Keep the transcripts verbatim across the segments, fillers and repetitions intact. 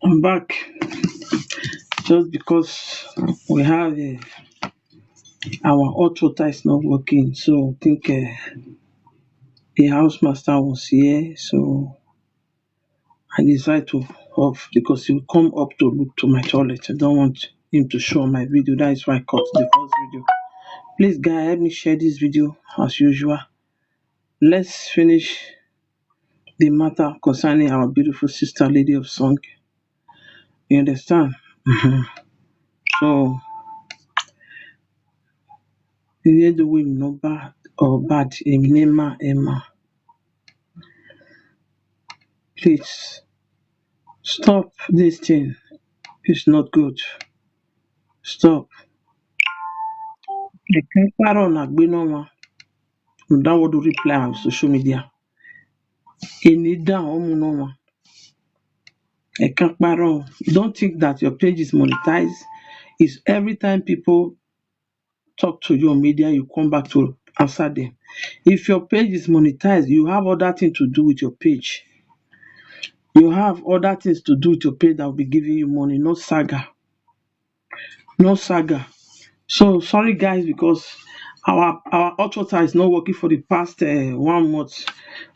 I'm back. Just because we have uh, our hot water is not working, so I think uh, the house master was here, so I decided to off because he will come up to look to my toilet. I don't want him to show my video. That is why I cut the first video. Please, guys, help me share this video as usual. Let's finish the matter concerning our beautiful sister, Lady of Song. You understand? Mhm. So, you hear the way no bad or bad, Emma, Emma. Please stop this thing. It's not good. Stop. Ẹ kàn parọ́ ọ̀nà gbé náà wọn. Kò dáwọ́ do reply on social media. Èní dá ọmọ náà wọn. Ẹ kàn parọ́. Don't think that your page is monetized. It's every time people talk to you on media, you come back to answer them. If your page is monetized, you have other things to do with your page. You have other things to do with your page that will be giving you money, not saga. No saga. So sorry, guys, because our our hot water is not working for the past uh, one month.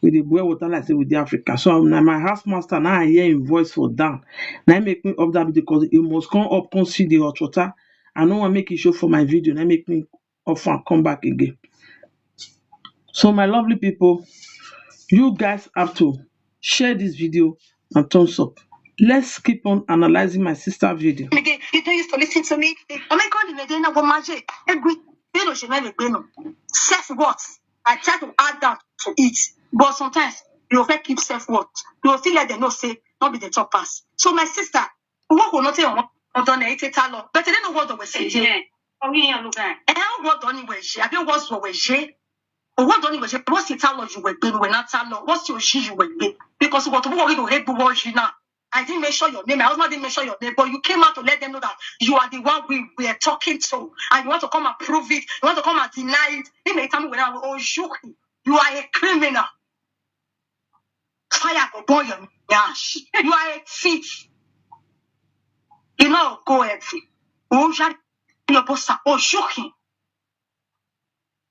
With the boy water like say with the Africa. So now my house master now I hear him voice for down. Now make me up that because he must come up, come see the hot water. I don't want to make it show for my video. Now make me off and come back again. So my lovely people, you guys have to share this video and thumbs up. Let's keep on analyzing my sister video. Again, you don't used to listen to me. Oh my God, you didn't know what magic. Every you know she never been. Self worth. I try to add that to it, but sometimes you will keep self worth. You will still let them know say not be the top pass. So my sister, what will not tell one don't need to tell her, but they don't know what they will say. Yeah. Oh yeah, look at. Eh, what don't you will say? I don't what will say. What don't you will say? What's the talent you will be? We're not talent. What's your she you will be? Because what we will hate the world you now. I didn't mention your name. My husband didn't mention your name, but you came out to let them know that you are the one we were talking to, and you want to come and prove it. You want to come and deny it. He may tell me when I will, oh, you, you are a criminal. Fire go burn your ash. You are a thief. You know, go empty. Oh, you are your boss. Oh, shook him.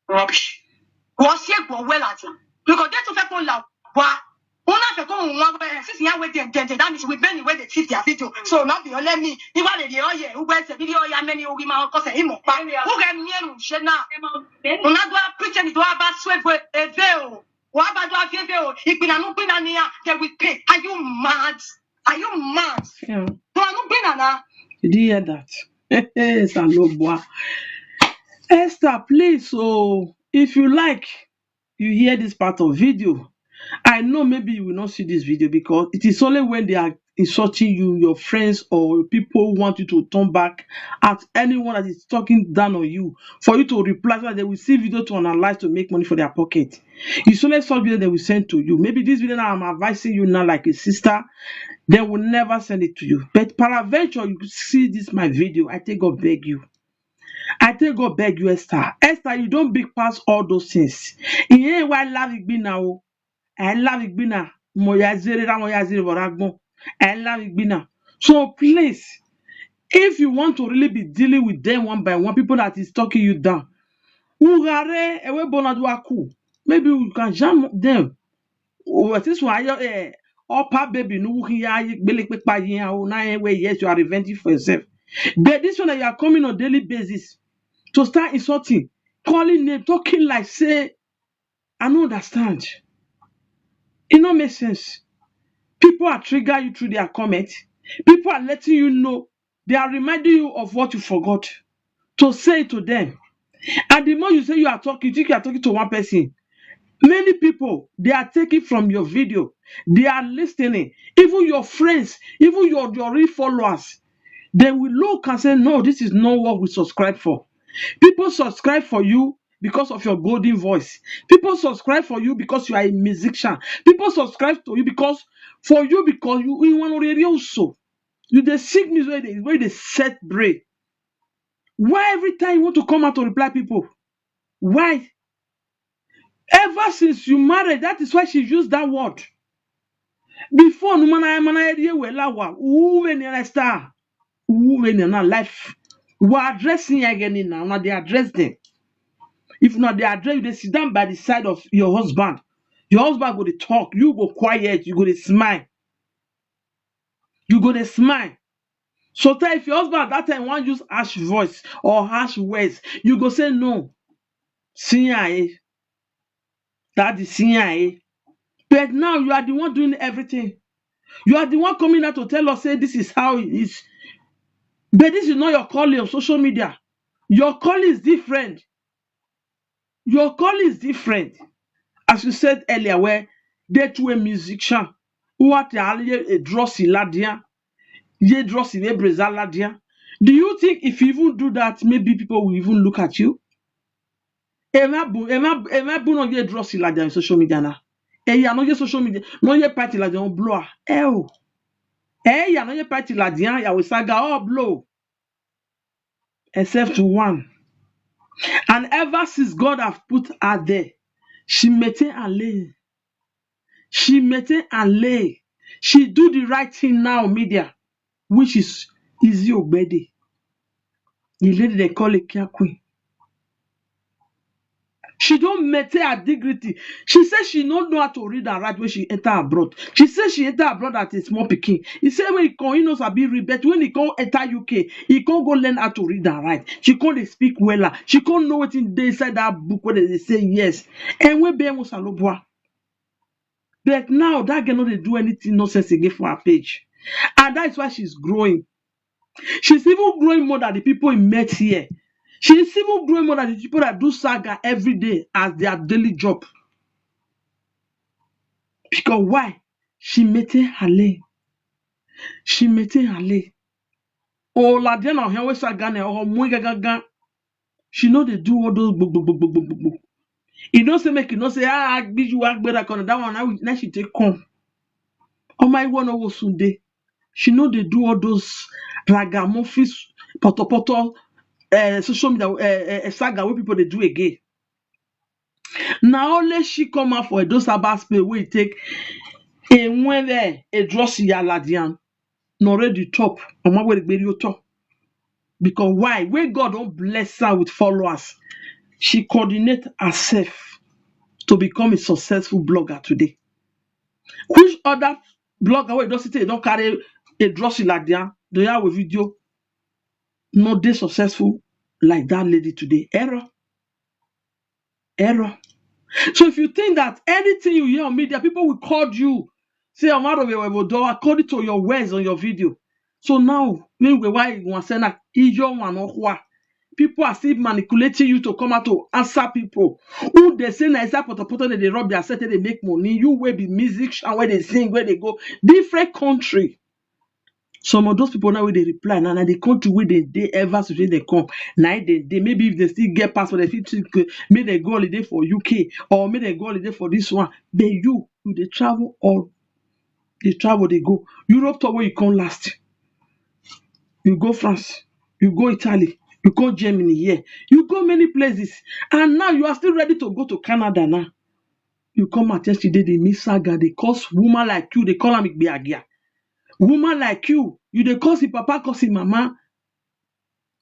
Rubbish. Wọ́n ṣe gbọ́ wẹ́ láti. Because they too fẹ́ kó là wá. Wọ́n náà fẹ́ kó wọn wá bẹ́ẹ̀ sísìn yà wẹ́ dẹ̀ dẹ̀ dẹ̀, that means we bend the way they thief their video. So not be only me. Ìwà lè di ọyẹ, who wears the video, ya many who ma kọ́ sẹ̀ ìmọ̀ pa. Who get me ẹnu ṣe náà. Wọ́n náà do a pretend do a bá swear for a veil. Wọ́n á bá do a veil. Ìpinnu gbinna ni ya, they will pay. Are you mad? Are you mad? Yeah. Wọ́n á gbinna na. Did you hear that? Salobua. Esther, please, oh, if you like, you hear this part of video. I know maybe you will not see this video because it is only when they are insulting you, your friends or people want you to turn back at anyone that is talking down on you for you to reply so that they will see video to analyze to make money for their pocket. It's only such video they will send to you. Maybe this video now I'm advising you now like a sister, they will never send it to you. But peradventure, you see this my video, I take God beg you. I take God beg you, Esther. Esther, you don't big pass all those things. Ìyẹn wá lárigbí náà o. Ẹ lárigbí náà. Mo ya zere ra, mo ya zere bọ̀rọ̀ agbọ́n. Ẹ lárigbí náà. So please, if you want to really be dealing with them one by one, people that is talking you down, Ugare, ewe Bonaduaku, maybe you can jam them. Oh, this one, eh, Opa baby, no, he ya gbele pepa yin o, na eh, where yes, you are revenging for yourself. But this one that you are coming on daily basis to start insulting, calling name, talking like say, I no understand. It no make sense. People are trigger you through their comment. People are letting you know. They are reminding you of what you forgot to say to them. And the more you say you are talking, you think you are talking to one person. Many people, they are taking from your video. They are listening. Even your friends, even your, your real followers, they will look and say, "No, this is not what we subscribe for." People subscribe for you because of your golden voice. People subscribe for you because you are a musician. People subscribe to you because for you because you in one radio so. You dey sick me where they where they set brain. Why every time you want to come out to reply people? Why? Ever since you married, that is why she used that word. Before no mana mana area we la wa. Who we ni na star? Who we ni na life? We addressing again now. Now they address them. If not they address you, they sit down by the side of your husband. Your husband go to talk. You go quiet. You go to smile. You go to smile. So tell if your husband at that time want use harsh voice or harsh words, you go say no. See ya, eh? That is see ya, eh? But now you are the one doing everything. You are the one coming out to tell us say this is how it is. But this is not your calling on social media. Your calling is different. Your calling is different. As you said earlier, where they to a musician who at a drossy ladian, ye drossy we breza ladian. Do you think if you even do that, maybe people will even look at you? Ema bu ema ema bu no ye drossy ladian on social media now. Eh, yeah, no ye social media, no ye party ladian blow. Eh, oh. Eh, yeah, no ye party ladian, ya we saga all blow. Except one. And ever since God have put her there, she maintain and lay. She maintain and lay. She do the right thing now, media, which is Izzy Ogbede. The lady they call it Kia Queen. She don't maintain her dignity. She says she don't know how to read and write when she enter abroad. She says she enter abroad at a small picking. He said when he come, he knows a bit read, but when he come enter U K, he can't go learn how to read and write. She can't dey speak well. She can't know what in dey inside that book where they say yes. And when Ben was Alobua. But now that girl no dey do anything nonsense again for her page. And that is why she's growing. She's even growing more than the people he met here. She's even growing more than the people that do saga every day as their daily job. Because why? She maintain her lane. She maintain her lane. Oh, la dia na hen we saga ne oh mu gaga. She no dey do all those gbogbo gbogbo gbogbo gbogbo. E no say make you no say ah agbiju agbera corner that one now now she take come. Oh my one no sunday. She no dey do all those ragamuffins, potopoto, uh, social media uh, uh, saga wey people dey do again. Na only she come out for Edo Sabbath space wey take a when there a dross yaladian no ready top on my way to top. Because why? When God don't bless her with followers, she coordinate herself to become a successful blogger today. Which other blogger wey don sit don't carry a dross yaladian? Do you have a video? Not they successful like that lady today. Error. Error. So if you think that anything you hear on media, people will call you, say Omaro Wewodo according to your words on your video. So now, meanwhile, why you want to send that? Is your one or what? People are still manipulating you to come out to answer people. Who they say na inside potopoto they rub their set, they make money. You will be musician where they sing, where they go. Different country. Some of those people now where they reply now, now the country where they they ever so they come. Now they, they maybe if they still get passport, they fit to make they go holiday for U K or make they go holiday for this one. Then you you they travel all they travel, they go. Europe tour where you come last. You go France, you go Italy, you go Germany here, you go many places, and now you are still ready to go to Canada now. You come at yesterday, they miss saga, they cause woman like you, they call him Igbeagia. Woman like you, you they cause him papa, cause him mama.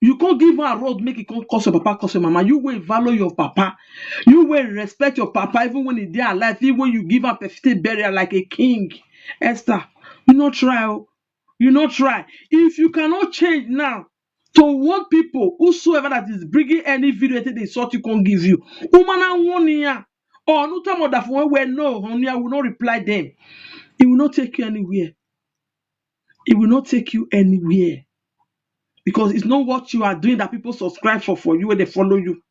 You can't give her a road, make it can't cause your papa, cause your mama. You will value your papa. You will respect your papa, even when he dey alive, even when you give up a fifty burial like a king. Esther, you not try. Oh. You not try. If you cannot change now, to what people, whosoever that is bringing any video that they sort you can't give you. Woman, I warn you. Or no time that for where no, honey, I will not reply them. It will not take you anywhere. It will not take you anywhere. Because it's not what you are doing that people subscribe for for you when they follow you.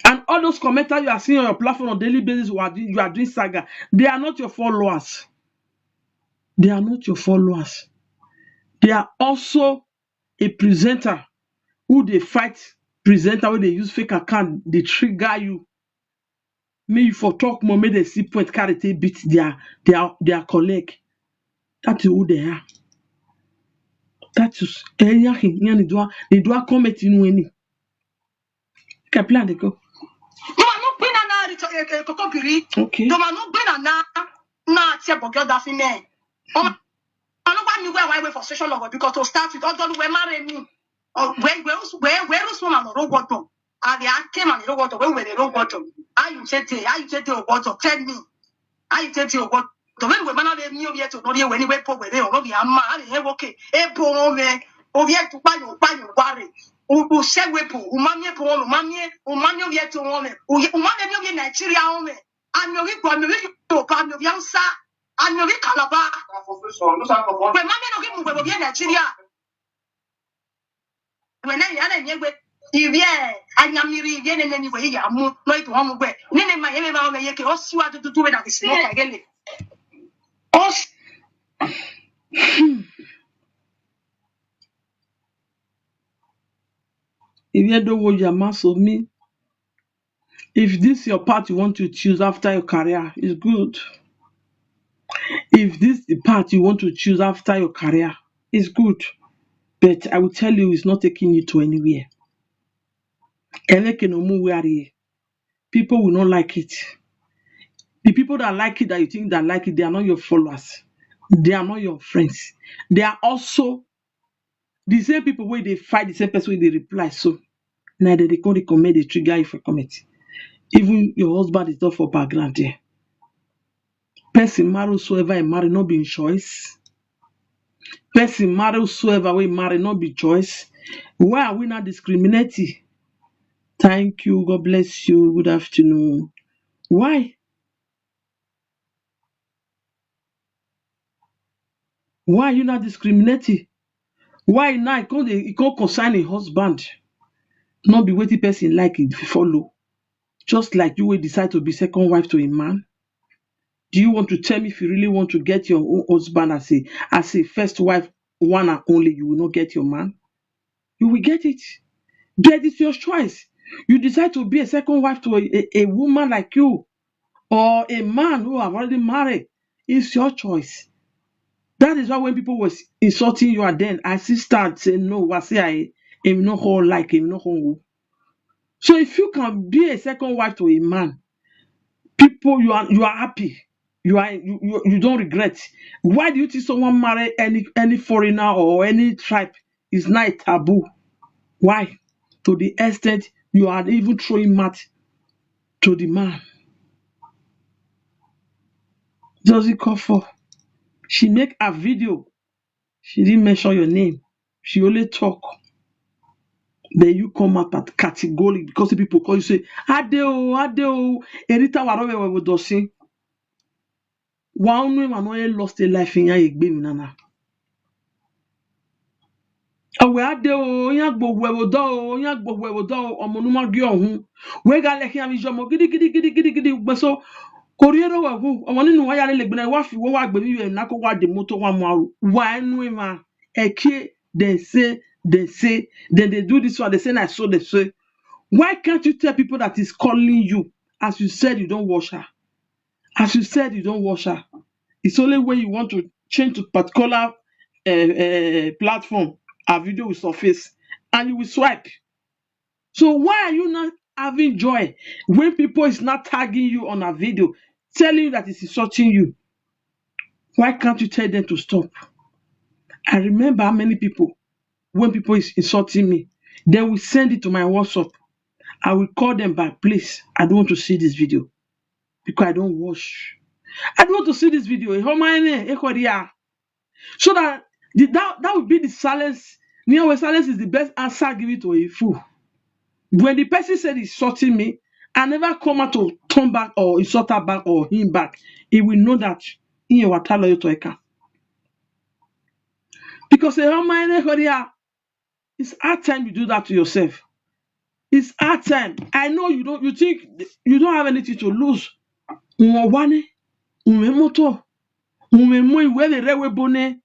And all those commenters you are seeing on your platform on daily basis, you are doing, you are doing saga. They are not your followers. They are not your followers. They are also a presenter who they fight presenter where they use fake account, they trigger you. Me you for talk more, make they see point carry take beat their their their colleague. That is who they are. That is eh, yeah, yeah, they do a- they do a comment in any. Can plan they go. Toma no gbé nana rí tọ- eh, eh, kókó kiri. Okay. Toma no gbé nana na tiẹ̀ bọ̀gẹ́ ọ̀dà fi mẹ́. Ọmọ ọlọ́pàá mi wẹ̀ wáyé for social love because to start with, ọjọ́ ló wẹ̀ má rẹ̀ mi. Wẹ̀ wẹ̀ wẹ̀ rú sùn àná ló gbọ́dọ̀. Àbí àkẹ́mà ló gbọ́dọ̀, wẹ̀ wẹ̀ ló gbọ́dọ̀. How you take it? How you take it? Gbọ́dọ̀. Tell me. How you take it? Gbọ́dọ̀. Wẹ̀ wẹ̀ má rẹ̀ mi, orí ẹ̀ tó lórí ẹ̀ wẹ̀ ni wẹ̀ pọ̀ wẹ̀ rẹ̀ ọ̀rọ̀ mi àmà. Àbí ẹ̀ wọ́kẹ̀ ẹ̀ bọ̀ wọn mẹ́. Orí ẹ̀ tó pààyàn pààyàn wá rẹ̀. Òṣèwé pò, òmàmí ẹ̀ pò wọn, òmàmí ẹ̀, òmàmí orí ẹ̀ tó wọn mẹ́. Òmàmí ẹ̀ mi orí Nàìjíríà wọn mẹ́. Àmì orí gbọ̀, àmì orí Yorùbá, àmì orí Haúsá, àmì orí Calabar. Pè má mẹ́nu kí mu wẹ̀ wẹ̀ bí Nàìjíríà. Wẹ̀ náà ìyá náà yẹn gbé. Ìwé ẹ̀ anyamiri ìwé nene ni wẹ̀ yà mú lọ́yìn tó wọ́n mú gbẹ̀. Nene ma yẹn mẹ́ma ọmọ yẹn kì í ó síwájú dúdú wẹ̀ dàbí sinú ọ̀pá gẹ́lẹ̀. Ó sì. Ìwé dówó yà má so mí. If this your path you want to choose after your career, it's good. If this the path you want to choose after your career, it's good. But I will tell you, it's not taking you to anywhere. Eneke no mu where are you? People will not like it. The people that like it, that you think that like it, they are not your followers. They are not your friends. They are also the same people wey dey fight the same person wey dey reply so. Na dem dey come dey comment, dey trigger you for comment. Even your husband is not for background there. Person marry whosoever he marry, no be him choice. Person marry whosoever wey marry, no be choice. Why are we not discriminating? Thank you. God bless you. Good afternoon. Why? Why are you not discriminating? Why now e come dey, e come concern a husband? Not be wetin person like e follow. Just like you will decide to be second wife to a man. Do you want to tell me if you really want to get your own husband as a as a first wife, one and only, you will not get your man? You will get it. But it's your choice. You decide to be a second wife to a, a, a woman like you or a man who have already married. It's your choice. That is why when people was insulting you and then I see start say no, wasi I am not whole like him, not whole. So if you can be a second wife to a man, people you are you are happy. You are you, you, you don't regret. Why do you think someone marry any any foreigner or any tribe is not a taboo? Why? To the extent you are even throwing mat to the man. Does it call for? She make a video. She didn't mention your name. She only talk. Then you come out at categoric because the people call you say, Adeo, Adeo, Erita Warowe Dosin. Wa unu ema no e lost a life in ya egbe mi nana. Awe ade o, ya gbo we wo do o, ya gbo we wo do o, omo nu ma gi ohun. We ga le ki ami jomo gidi gidi gidi gidi gidi gbe so. Kori ero we hu, omo ninu wa ya le le gbe na wa fi wo wa gbe mi we na ko wa de moto wa mo aru. Wa enu ema, eke, they say, they say, then they do this one, they say na so they say. Why can't you tell people that is calling you as you said you don't wash her? As you said, you don't wash her. It's only when you want to change to particular uh, uh, platform, a video will surface and you will swipe. So why are you not having joy when people is not tagging you on a video, telling you that it's insulting you? Why can't you tell them to stop? I remember how many people, when people is insulting me, they will send it to my WhatsApp. I will call them back, please, I don't want to see this video. Because I don't watch. I don't want to see this video. Ehoma ene, ekoria. So that the, that that would be the silence. You know, silence is the best answer given to a fool. When the person said he's shorting me, I never come out to turn back or insult her back or him back. He will know that in your water loyal to Eka. Because ehoma ene, ekoria. It's hard time you do that to yourself. It's hard time. I know you don't. You think you don't have anything to lose. Unwane, unwe moto, unwe mo iwe le rewe bone.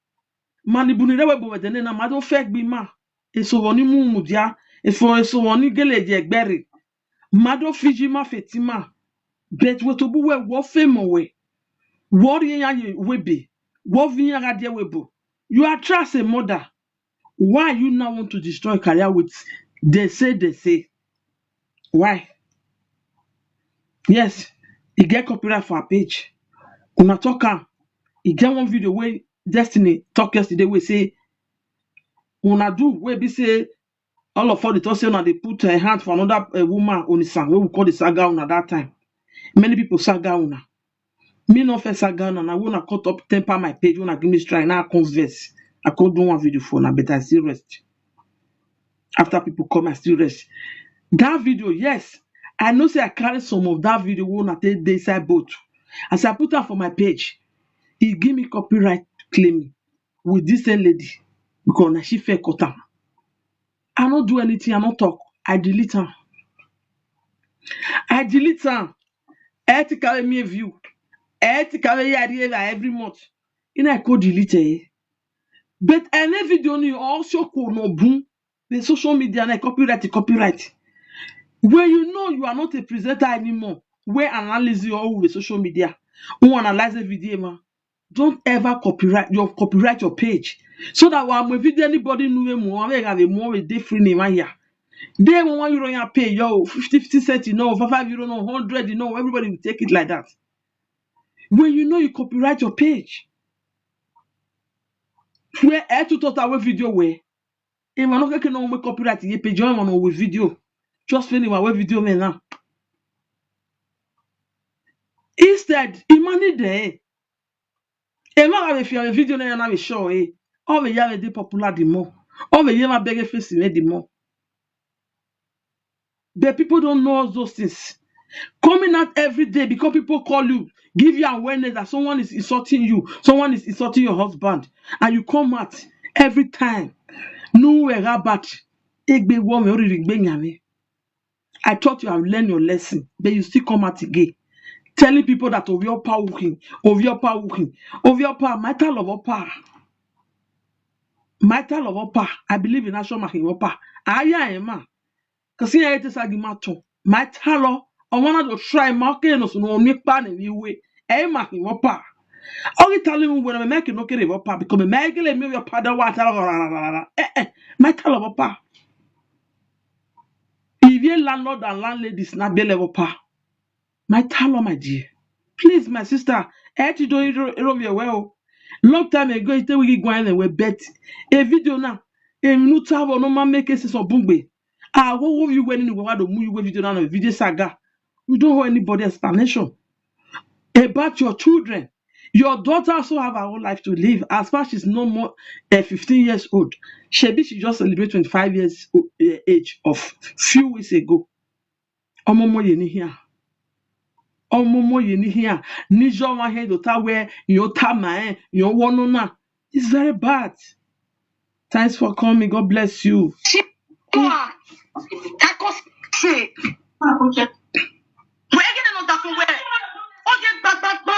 Mani buni rewe bo wedene na mado fek bi ma. Eso woni mu mudia. Efo eso woni gele je gbere. Mado fiji ma fetima. Bet we to bu we wo fe mo we. Wo ri ya ye we be. Wo vi ya ga die we bo. You are trust a mother. Why you now want to destroy career with they say, they say? Why? Yes, e get copyright for her page. Una talk am. E get one video wey Destiny talk yesterday, we say una do, we be say all of us dey talk say una dey put uh, hand for another uh, woman, Onisa, wey we call the saga una that time. Many people saga una. Me no first saga una, na una cut up temper my page, una give me strike, now I come vex. I come do one video for una, but I still rest. After people come, I still rest. That video, yes, I know say I carry some of that video wey una take dey inside boat. As I put am for my page, e give me copyright claim with this same lady because na she first cut am. I no do anything, I no talk. I delete am. I delete am. I take away me view. I take away yari every month. You know, I go delete it. But any video ni also ko no boom. The social media na copyright, copyright. When you know you are not a presenter anymore, where analyze you all with social media, who analyze the video, man. Don't ever copyright your copyright your page. So that when we video anybody know him, we have a more different name here. They want you run your pay, yo, fifty, fifty cent, you know, five, five euro, no, hundred, you know, everybody will take it like that. When you know you copyright your page, where I to thought our video where if I no get no make copyright ye page, you want with video. Just feel my way video me now. Instead, imani there. Ema have if you video na na show eh. All the year dey popular the more. All the year my beg face in the more. But people don't know all those things. Coming out every day because people call you, give you awareness that someone is insulting you, someone is insulting your husband, and you come out every time. No way about egbe wo me ori rigbe nyame. I thought you have learned your lesson, but you still come out again, telling people that Oviopa working, Oviopa working, Oviopa, my tal of Opa, my tal of Opa. I believe in Ashoma Opa. I am a Kasi ya ete sagi mato. My talo. I wanna go try my okay no so no mi pa ne mi we. Eh ma ki wo pa. Ogi tali mu wena me ke no kere wo pa because me me ke le mi yo pa da wa talo. Eh eh. My talo wo pa. If you landlord and landladies na bele wo pa. My talo, my dear. Please, my sister, I had to do it very well. Long time ago, it we go and we bet a video now. A new travel no man make us some bungbe. I will you when you want to move with video now, video saga. We don't owe anybody explanation about your children. Your daughter also have her own life to live as far she's no more uh, fifteen years old. Shebi she just celebrate twenty-five years o- eh, age of few weeks ago. Omomo ye ni here. Omomo ye ni here. Nijo wa he do ta we yo ta ma eh yo wono na. It's very bad. Thanks for coming. God bless you. She wa. Kako se. Wege na no ta fun we. Oye gbagbagba.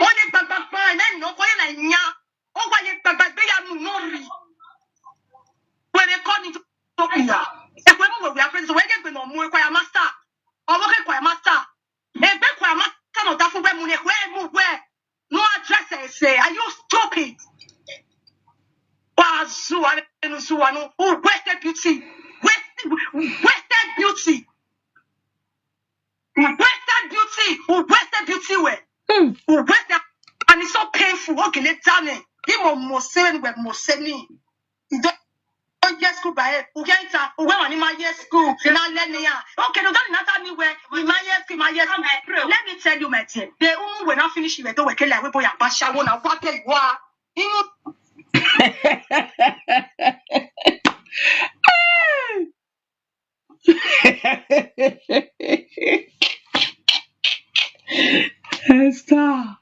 Oye gbagbagba. Na no ko ye na nya. O wa ye gbagba gbe ya nu no ri. When they call me to Tokyo, e we mu we we afraid so we get no mu e kwa master. O mo ke kwa master. E be kwa master no ta fu we mu ne we mu we. No address e say, are you stupid? Wa zu a nu zu wa no. Who wasted beauty? Wasted, wasted beauty. Wasted beauty. Who wasted beauty we. Mm. Who wasted, and it's so painful. Okay, let's tell me. He mo mo se ni we mo se ni. He don't don't get school by it. Who can't tell? Who went in my year school? In our learning. Okay, no, don't matter me where. In my year school, my year school. Let me tell you, my dear. They who will not finish with the work like we boy and basha won't what they were. You know, Esther,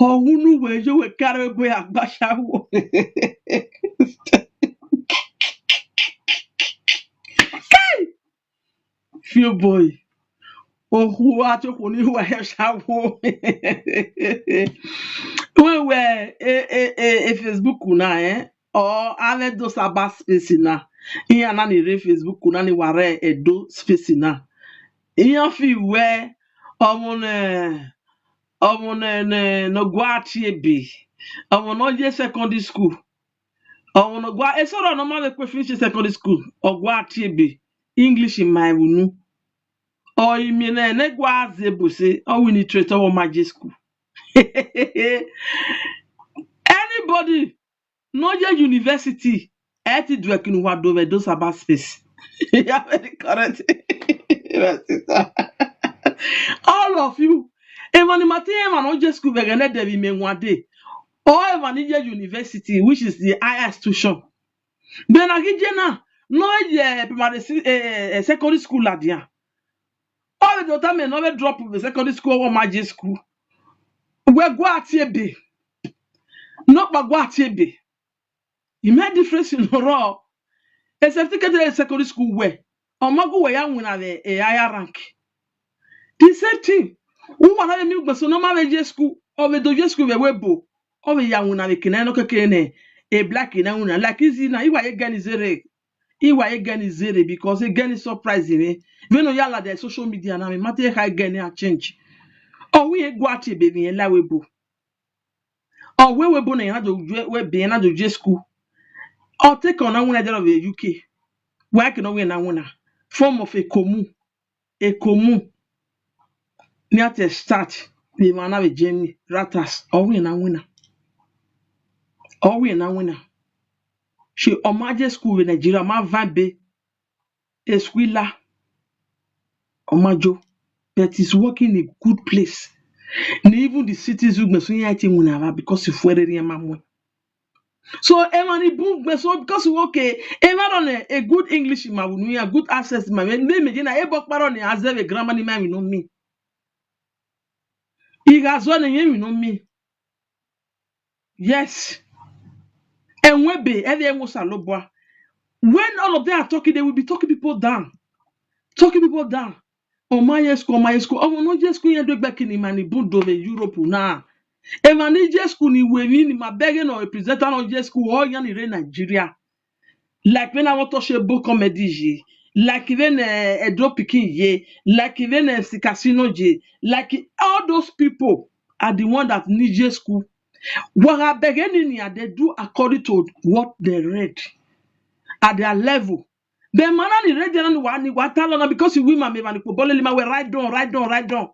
ọhụrụ wee je wekara ebe ya gbashawo. Hey! Few boy. Ohu achokwu n'ihu ahịa shawo. Wewe e e e e Facebook na eh. Or ave do saba space na. Ihe a na-ere Facebook na ni ware edo space na. Ihe ofi we ọmụ na ọmụ na na na gwa chi ebe. Ọmụ na oje secondary school. Ọmụ na gwa esoro na ma kwe finish secondary school. Ogwa chi ebe. English in my unu. Or imi na ne gwa ze bose. Or we need to tell my school. Any Everybody, no ye university. Eti dwekin wado we do saba space. Yeah, very correct. My sister. All of you. Even the material man no ye school we gonna de me one day. Or even ye university, which is the higher institution. Then I get na no ye primary si- eh, eh, secondary school ladia. All the time no we drop the secondary school or magic school. We go at ye be. No but go at ye be. You make difference in raw. A certificate in secondary school where or mago where you win a higher rank. The same thing. Who want to make so no matter school or we do school we webo. Or we ya win a kina no kene a black in a win like easy na iwa again is a iwa again is zero because again is surprising me. When no yala the social media na me matter how again a change. Or we go at ye baby and lawebo. Or we we born na do we be na do school. Or take on a winner there of the U K. Why can we na winner? Form of a commune. A commune. Near to start. The man have a Jamie Ratas. Or we na winner. Or we na winner. She or magic school in Nigeria, my vibe. Esquila Omajo, but he's working in a good place. Na even the cities who must win I think win because if where they mamwe. So Emani boom so because okay, Emma on a, a good English ma win a good access ma me me na e bok paro ni as a grammar ni ma we no me. He has one name we no me. Yes. And we be every was a lobwa. When all of them are talking, they will be talking people down. Talking people down. Oh my yes, oh my yes, oh no yes, oh do back in money bundo the Europe now. And money just couldn't win in my begging or a presenter on yes, oh yan in Nigeria. Like when I want to share book comedy ye, like even a Edo Pikin ye, like even a Casino ye, like all those people are the one that need yes school. What I begging in here, they do according to what they read at their level. But man, I read them and one what talent because you women me man ko bolele ma we write down, write down, write down.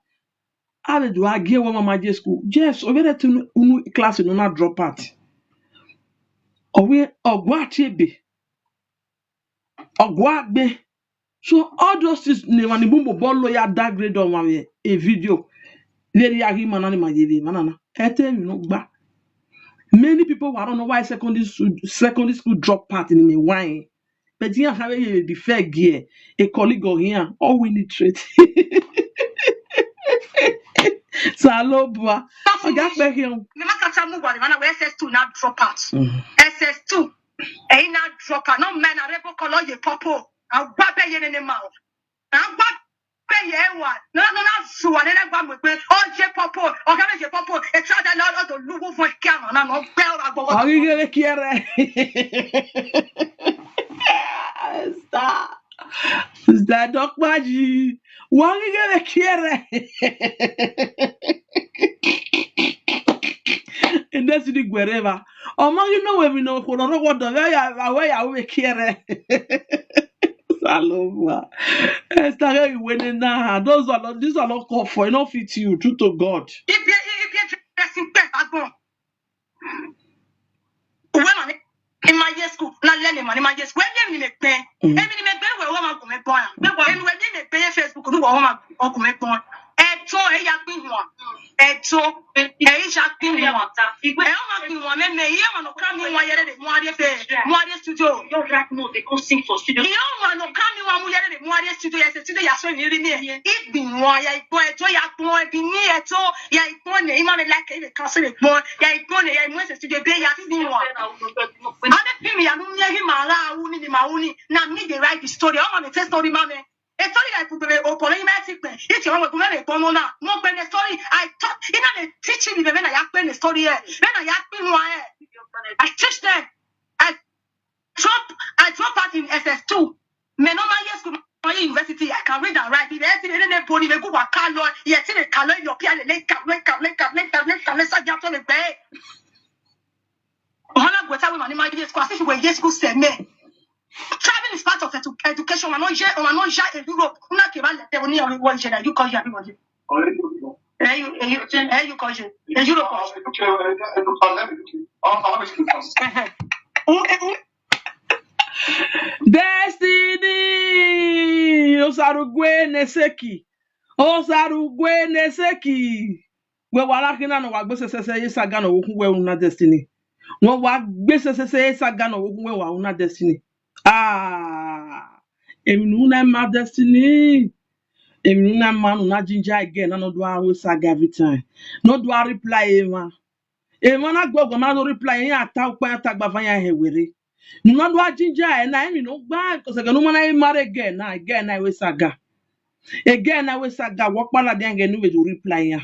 How did you argue one mama J school? Yes, over there to unu class no na drop out. Owe ogwa chebe. Ogwa gbe. So all those things ne wani bumbo bolo ya that grade on one a video. Very agi manani ma yeve manana. Ete mi no gba. Many people I don't know why secondary school secondary school drop out in me why. But you have a the fair gear, a colleague of here, all we need trade. Salobua. Oga pe here. Ni maka cha mu wa ni mana we S S two na drop out. S S two. E na drop out. No men are bo kolo ye popo. Agba be ye ne ma o. Agba be ye wa. No no na su wa ne na gba mo pe. O ye popo. O ga ye popo. E tra da lo do lugu fo ke ma na no gbe o agbo. Agi gere kiere. Star. Star Dokpaji. Wangige kiere. Ndesi ni gwereva. Omo you know we mi no ko no go do ya ya we ya we kiere. Saloma. Esther you win na. Those are not these are not call for. E no fit you. True to God. If you if you dressing best agbon. Uwe ma ni ma ye school na le ni ma ni ma ye school. Emi ni me pe. Emi ni me pe we wa ma gun me pon. Emi we ni me pe Facebook ni wa ma gun me pon. E to e ya pin wa. E to e ya pin wa. E o ma pin wa me me e ma no ka mi wa yere de mo ade fe. Mo ade studio. Your right now they go sing for studio. E o ma no ka mi wa mo yere de mo ade studio. Yes studio ya so ni ri mi. E pin wa ya ipo e to ya pon e bi ni e to ya ipo ne. Ima me like e ka se le pon. Ya ipo ne ya mo se studio be ya pin wa. Ade pin mi ya no mi e ma ra wu ni ni ma wu ni. Na me dey write the story. Omo me tell story ma me. A story like Kubebe Opolo, you might think, if you want to make a na. No, when the story, I taught, you know, they teaching me when I act when the story, eh. When I act in one, eh. I teach them. I drop, I drop out in S S two. Me no man yes school, my university, I can read and write. If anything, they didn't put me, go work, color, yet, see the color, your piano, later, later, later, later, later, later, later, later, later, Ohana gweta we mani ma ye school, as if we ye school se me. Traveling is part of edu- education. Wan no ye, wan no ye in Europe. Una ke ba le te ni o wo ye na you call here everybody. Hey, you, hey, you, hey, you call you. Hey, you don't call you. Destiny Osarugwe Neseki. Osarugwe Neseki. We wala kina no wagbe sesese ye saga no wokun we una Destiny. Won wagbe sesese ye saga no wokun we wa una Destiny. Ah. Emi nu na ma Destiny. Emi nu na ma nu na ginger again na no do a we saga every time. No do a reply e ma. E ma na gbo gbo ma no reply ya ta upa ya ta gba fa ya he were. Nu na do a ginger e na emi no gba ko se ga nu ma na e mare again na again na we saga. Again na we saga wo pa la de again nu we do reply ya.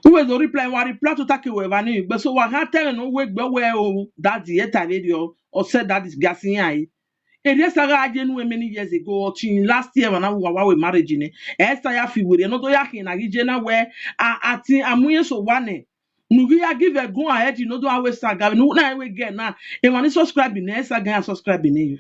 Uwe do reply wa reply to take we va ni gbe so wa ha tell no we gbe we o daddy e ta radio o se daddy gasin ya e. Eri esa ga aje nu many years ago or till last year when I wa we marriage ni. Esa ya fi were no do ya kin na gije na we a ati amuye so wa ne. Nu gi ya give a go ahead you no do awe saga nu na we get na. E wa ni subscribe ni esa ga ya subscribe ni you.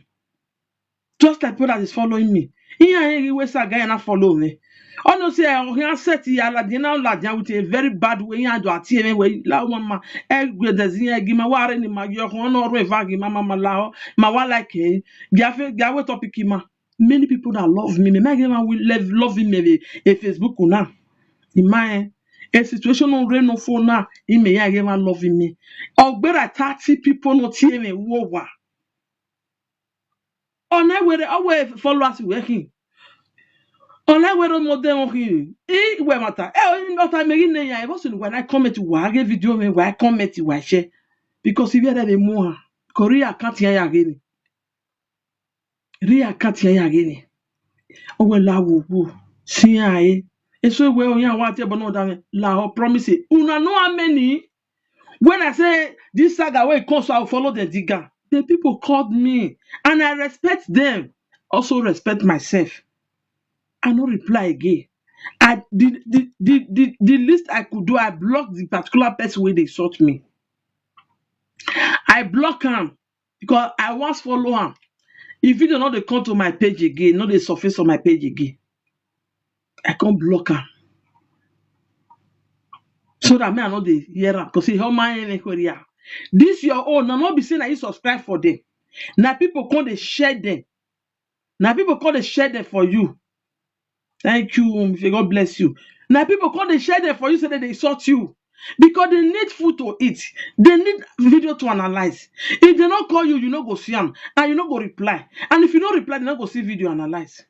Just like people that is following me. Iya e we saga ya na follow me. Ono se o ya set ya la di na la di with a very bad way ya do ati e we la mama. E gbe de zin e gi ma wa re ni ma yo ho no re va gi ma mama la ho. Ma wa like e. Ga fe ga we topic ma. Many people that love me, me ma gi ma we love love me e Facebook na. Ima e. A situation no re no for na. Ime ya gi ma love me. Ogbera thirty people no tie me wo wa. Ona were awe followers we hin. Ona were mo de mo hin. I we mata. E o mi mata me gi ne ya e bo sun wa na comment wa ge video me wa comment wa share. Because if you dey mo ha. Korea account ya ya ge ni. Ri account ya ya ge ni. Owe la wo wo. Si ya e. Eso we o ya wa te bono da me. La ho promise. Una know how many when I say this saga wey come so I will follow the digger, the people called me and I respect them. Also respect myself. I no reply again. I the the the the, the least I could do, I blocked the particular person wey dey insult me. I block am because I once follow am. If video no dey come to my page again, no dey surface on my page again. I come block am. So that me I no dey hear am because e homa any korea. This your own na no be say na you subscribe for them. Na people come dey share them. Na people come dey share them for you. Thank you, Mfe. God bless you. Na people come dey share them for you so that they insult you. Because they need food to eat. They need video to analyze. If they no call you, you no go see am. And you no go reply. And if you no reply, they no go see video analyze.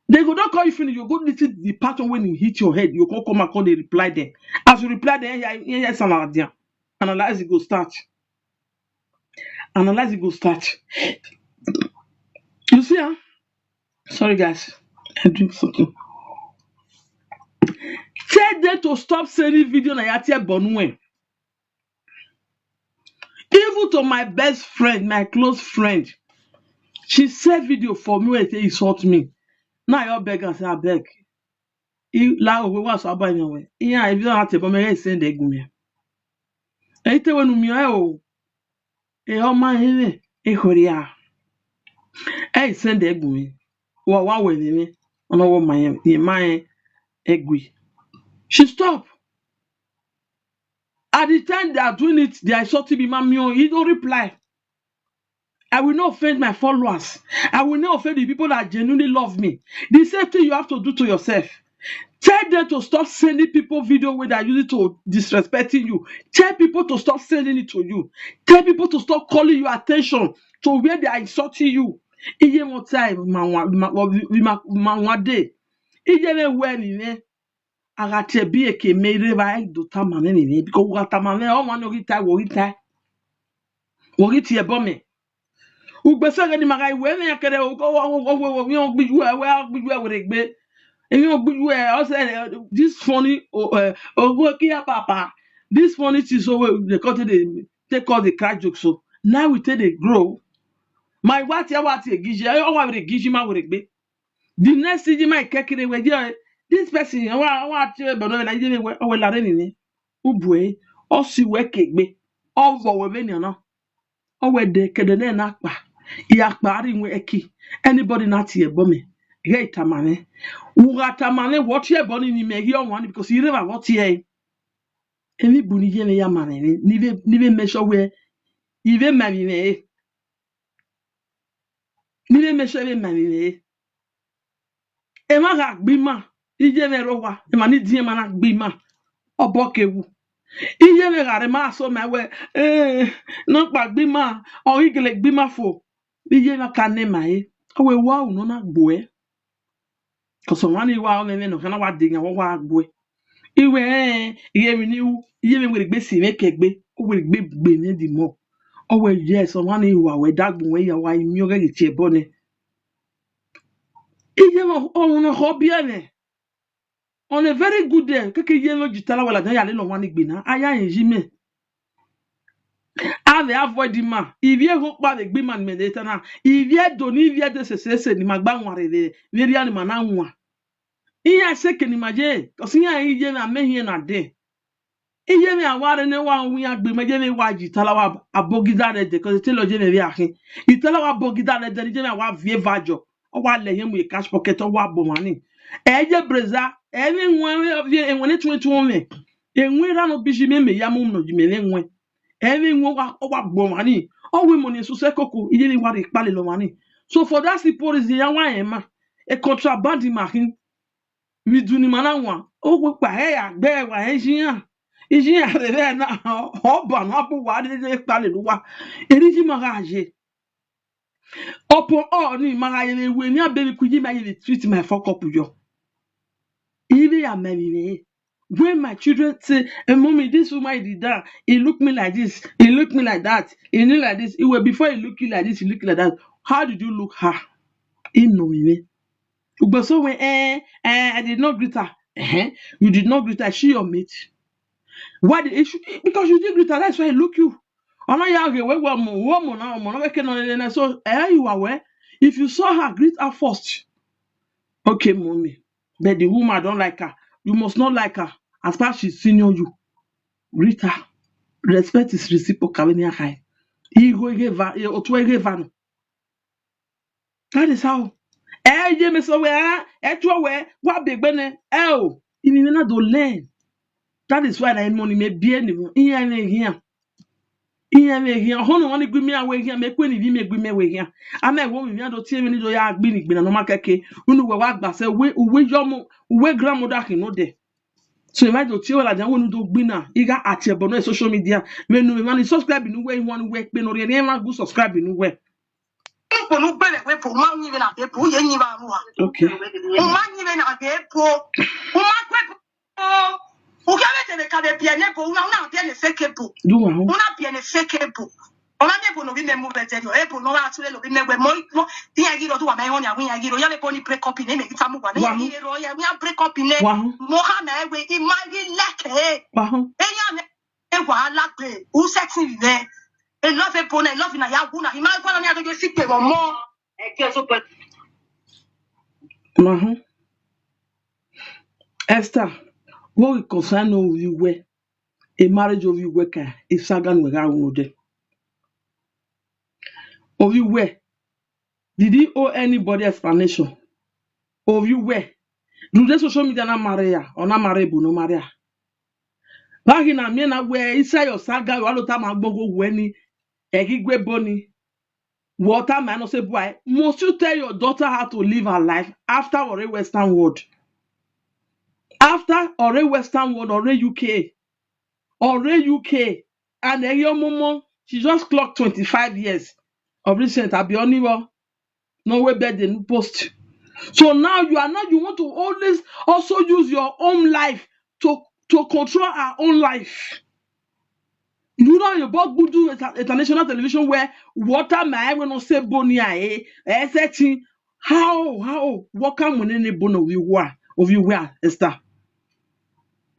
They go don call you finish, you go listen the part when e hit your head, you come come and come dey reply them. As you reply them, yeah, yeah, yes, analyze, analyze it go start. Analyze it go start. You see, huh? Sorry, guys, I drink something. Tell them to stop sending video na ya tie bonu e. Even to my best friend, my close friend, she send video for me wey say insult me. Now I beg am say abeg. I la owe wa so aba yan we. Iya e video na te bo me send e gun mi. E te we nu mi e o. E o ma he e koria. E send e gun mi. Wa wa we ni. Ono wo ma ye ma e gui. She stop. At the time they are doing it, they are insulting me, Mamio. He don't reply. I will not offend my followers. I will not offend the people that genuinely love me. The same thing you have to do to yourself. Tell them to stop sending people video where they are using to disrespecting you. Tell people to stop sending it to you. Tell people to stop calling your attention to where they are insulting you. Iye mo time ma wa ma wa ma wa de. Iye me we ni ne. Aga te bi eke me re ba e do ta ma me ni ne. Because wa ta ma me o wa no ri ta wo ri ta. Wo ri ti e bo me. Ugbe se ni maga iwe ni akere o o o o o mi o gbiju e we gbiju e were gbe. Emi o gbiju e o se this funny o eh, ogo ki ya papa. This funny thing so we dey call dey take all the crack joke so. Now we take dey grow. My what ya what ya giji o wa were giji ma were gbe. The next thing you might kekere we dey this person wa wa ti e bono na je we o we la re ni ni. Ubwe o si we kegbe. O vo we be ni na. O we de kede ne na pa. Ya pa ri we eki. Anybody na ti e bo me. Ye tamane. Uga tamane, what ye boni ni me here one because you never what ye. Any buni ye ya mane, ni ve, ni ve mesho we, ive mavine. Ni ve mesho ve mavine. Ema ga gbima, ije me rowa, ema ni die mana gbima. Obokewu. Ije me ga re ma so me we, eh, no pa gbima, o igele gbima fo. Ije me ka ne ma e. Awe wa u no na gbo e. Koso wani wa o me no kana wa de nya wa gbo e. Iwe, eh, iye mi ni u, iye mi were gbe si me kegbe, o were gbe gbe me di mo. O we yes, o wani wa we dagbo we ya wa imi o ge che bone. Iye mo o no ho bi ene. On a very good day, keke iye no jitala wala dan ya le no wani gbe na. Aya yin ji me. Ave avoid the man. If you go pa the big man me de tana. If you do ni if you de se se se ni magba won re de. Very animal na won. Iya se ke ni maje. Cause iya iye na me here na de. Iye me aware ne wa wi agbe me je me wa ji talawa abogida re de cause telo je me wi ahin. Italawa abogida re de je me wa vie vajo. O wa le yen mu e cash pocket o wa bo mani. E je breza, e me won e won e twenty-one me. E won ra no biji me me ya mu no ji me le won. E me won wa o wa bo mani. O we mo ni su se koko, iye ni wa re pale lo mani. So for that simple reason ya wa e ma. E contraband ma hin. Mi du ni mana wa. O we pa e ya gbe wa e jiyan. Ijiyan re re na o ba na bu wa de de pale lo wa. E ri ji ma ga je. Opo o ni ma ga ye we ni a baby ku ji ma ye treat my fuck up yo. Ibe ya me ni. When my children say, "Hey, mommy, this woman did that. He looked me like this. He looked me like that. He looked like this." It was before he looked you like this, he looked like that. How did you look her? He know me. But so when eh, eh, I did not greet her. Eh, you did not greet her. She your mate. Why did he should, because you did greet her? That's why he look you. Ona ya ge we wa mo wo mo na mo na ke no le na so eh you are where if you saw her greet her first. Okay, mommy. But the woman don't like her. You must not like her. As far as she's senior you, greet her. Respect is reciprocal in your high. He go give her, he otu give her. That is how. Eh, je me so we ah, eh, to we, wa be gbe ne. Eh o, ini na do learn. That is why na money me bi eni mo. Iya me here. Iya me here. Ho no wani gbi mi awe here. Me kwe ni bi me gbi me we here. Ama wo mi mi ado tie me ni do ya gbi ni gbi na no ma keke. Unu we wa gba se we, we yo mo, we grandmother ki no de. So if I do tie we la jan we nu do gbi na. Iga atie bono social media. Me nu me mani subscribe nu we, one we pe no re ni ma go subscribe nu we. Ipo nu gbere we po ma nyi na pe po ye nyi ba mu ha. Okay. O ma nyi na pe po. O ma gbe po. O ke be te be ka be bi ene po, una una bi ene fake po. Do wa ho. Una bi ene fake po. Ona me po no bi me mu be te yo. E po no wa tu le lo bi me we mo mo. Ti ya gi ro du wa me ho ni awin ya gi ro. Ya me po ni break up ni me ta mu wa ni. Wa ho. Ye ro ya mi a break up ni. Wa ho. Mo ha na e we i ma gi like e. Wa ho. E ya me e wa la pe. U se ti le. E love e po na, e love na ya gu na. I ma gwa na ni a do yo si pe wo mo. E ke so pe. Wa ho. Esther, what we concern of you we? A marriage of you we ka? If sagan we ga wo de. Of you we? Did he owe anybody explanation? Of you we? Do the social media na marry ya or na marry bu no marry ya? Bagi na me na we inside your saga you all the time agbogo we ni. Egi gwe boni. Water man no say boy. Must you tell your daughter how to live her life after or a Western world? After or a Western world or a U K? Or a U K? And then your mama, she just clocked twenty-five years of recent. Abi oniwo no way birthday no post. So now you are now you want to always also use your own life to to control our own life. You know you bought good do inter- international television where water my we no say bonia eh eh setting how how what can money ni bono we wa of you where Esther.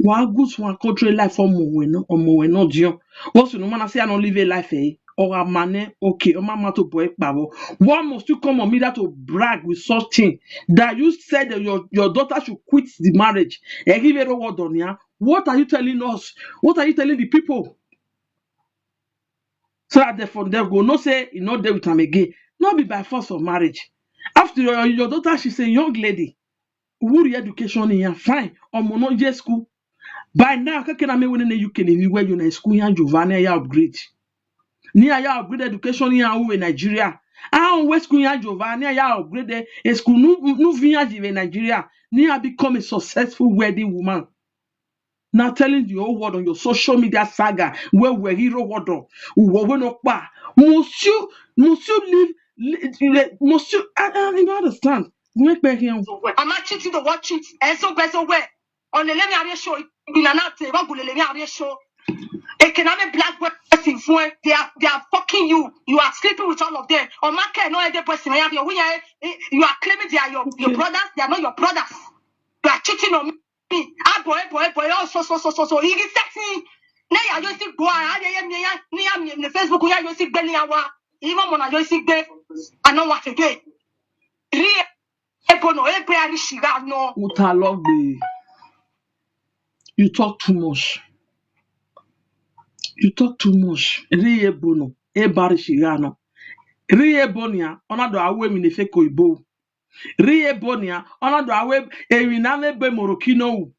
Wa good one country life for mo we no omo we no dio. What you no man say I no live a life eh. Or a man eh, okay, or mama to boy power. Why must you come on me that to brag with such thing that you said that your, your daughter should quit the marriage? Eh, give it a word on ya. What are you telling us? What are you telling the people? So that they from there go no say you no dey with am again. Not be by force of marriage. After your, your daughter, she's a young lady. Wuri education in ya fine. Omo no je school. By now, kake na me wene ne U K ni we you na school ya Giovanni ya upgrade. Ni ya upgrade education ya uwe Nigeria. Ah, we school ya Giovanni ya upgrade a school nu nu via jive Nigeria. Ni ya become a successful wealthy woman. Now telling the whole world on your social media saga where we hero world on who we no pa. Must you must you live li- li- must you I, I don't understand. Make me hear. Ama cheat to the what cheat. Eso beso we. On the let me are show. Binanate, what go let me are show. Economic black person for they are they are fucking you. You are sleeping with all of them. On my care, no other person. You are claiming they are your, your brothers. They are not your brothers. You are cheating on me. Ah boy, boy, boy. Oh, so so so so so. He is sexy. Ne ya yo si go a ya ye mi ya ni ya mi ne Facebook ya yo si gbe ni awa. Even mo na yo si gbe. I know what to do. Ri ebo no ebe ari shiga no. Utalogbe. You talk too much. You talk too much. Ri ebo no. Ebari shigano. Ri ebo nia. Ona do awe mi ne feko ibo. Ri ebo nia. Ona do awe ewi na me be morokino.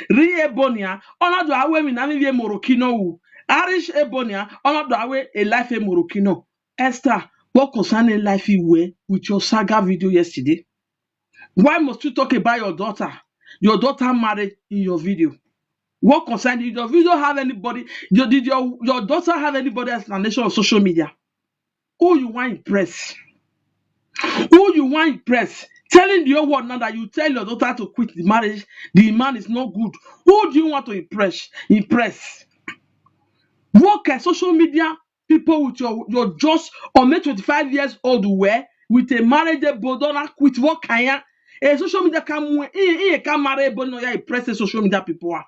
Ri ebo nia. Ona do awe mi na me be morokino. Arish ebo nia. Ona do awe a life e morokino. Esther, what concern a life you wear with your saga video yesterday? Why must you talk about your daughter? Your daughter married in your video. What concern did your video have anybody? Your, did your, your daughter have anybody explanation on social media? Who you want impress? Who you want impress? Telling the whole world now that you tell your daughter to quit the marriage, the man is not good. Who do you want to impress? Impress. What can social media people with your your just or make twenty-five years old were with a marriageable don quit what can ya a social media can mu e e can marry but no ya impress the social media people ah.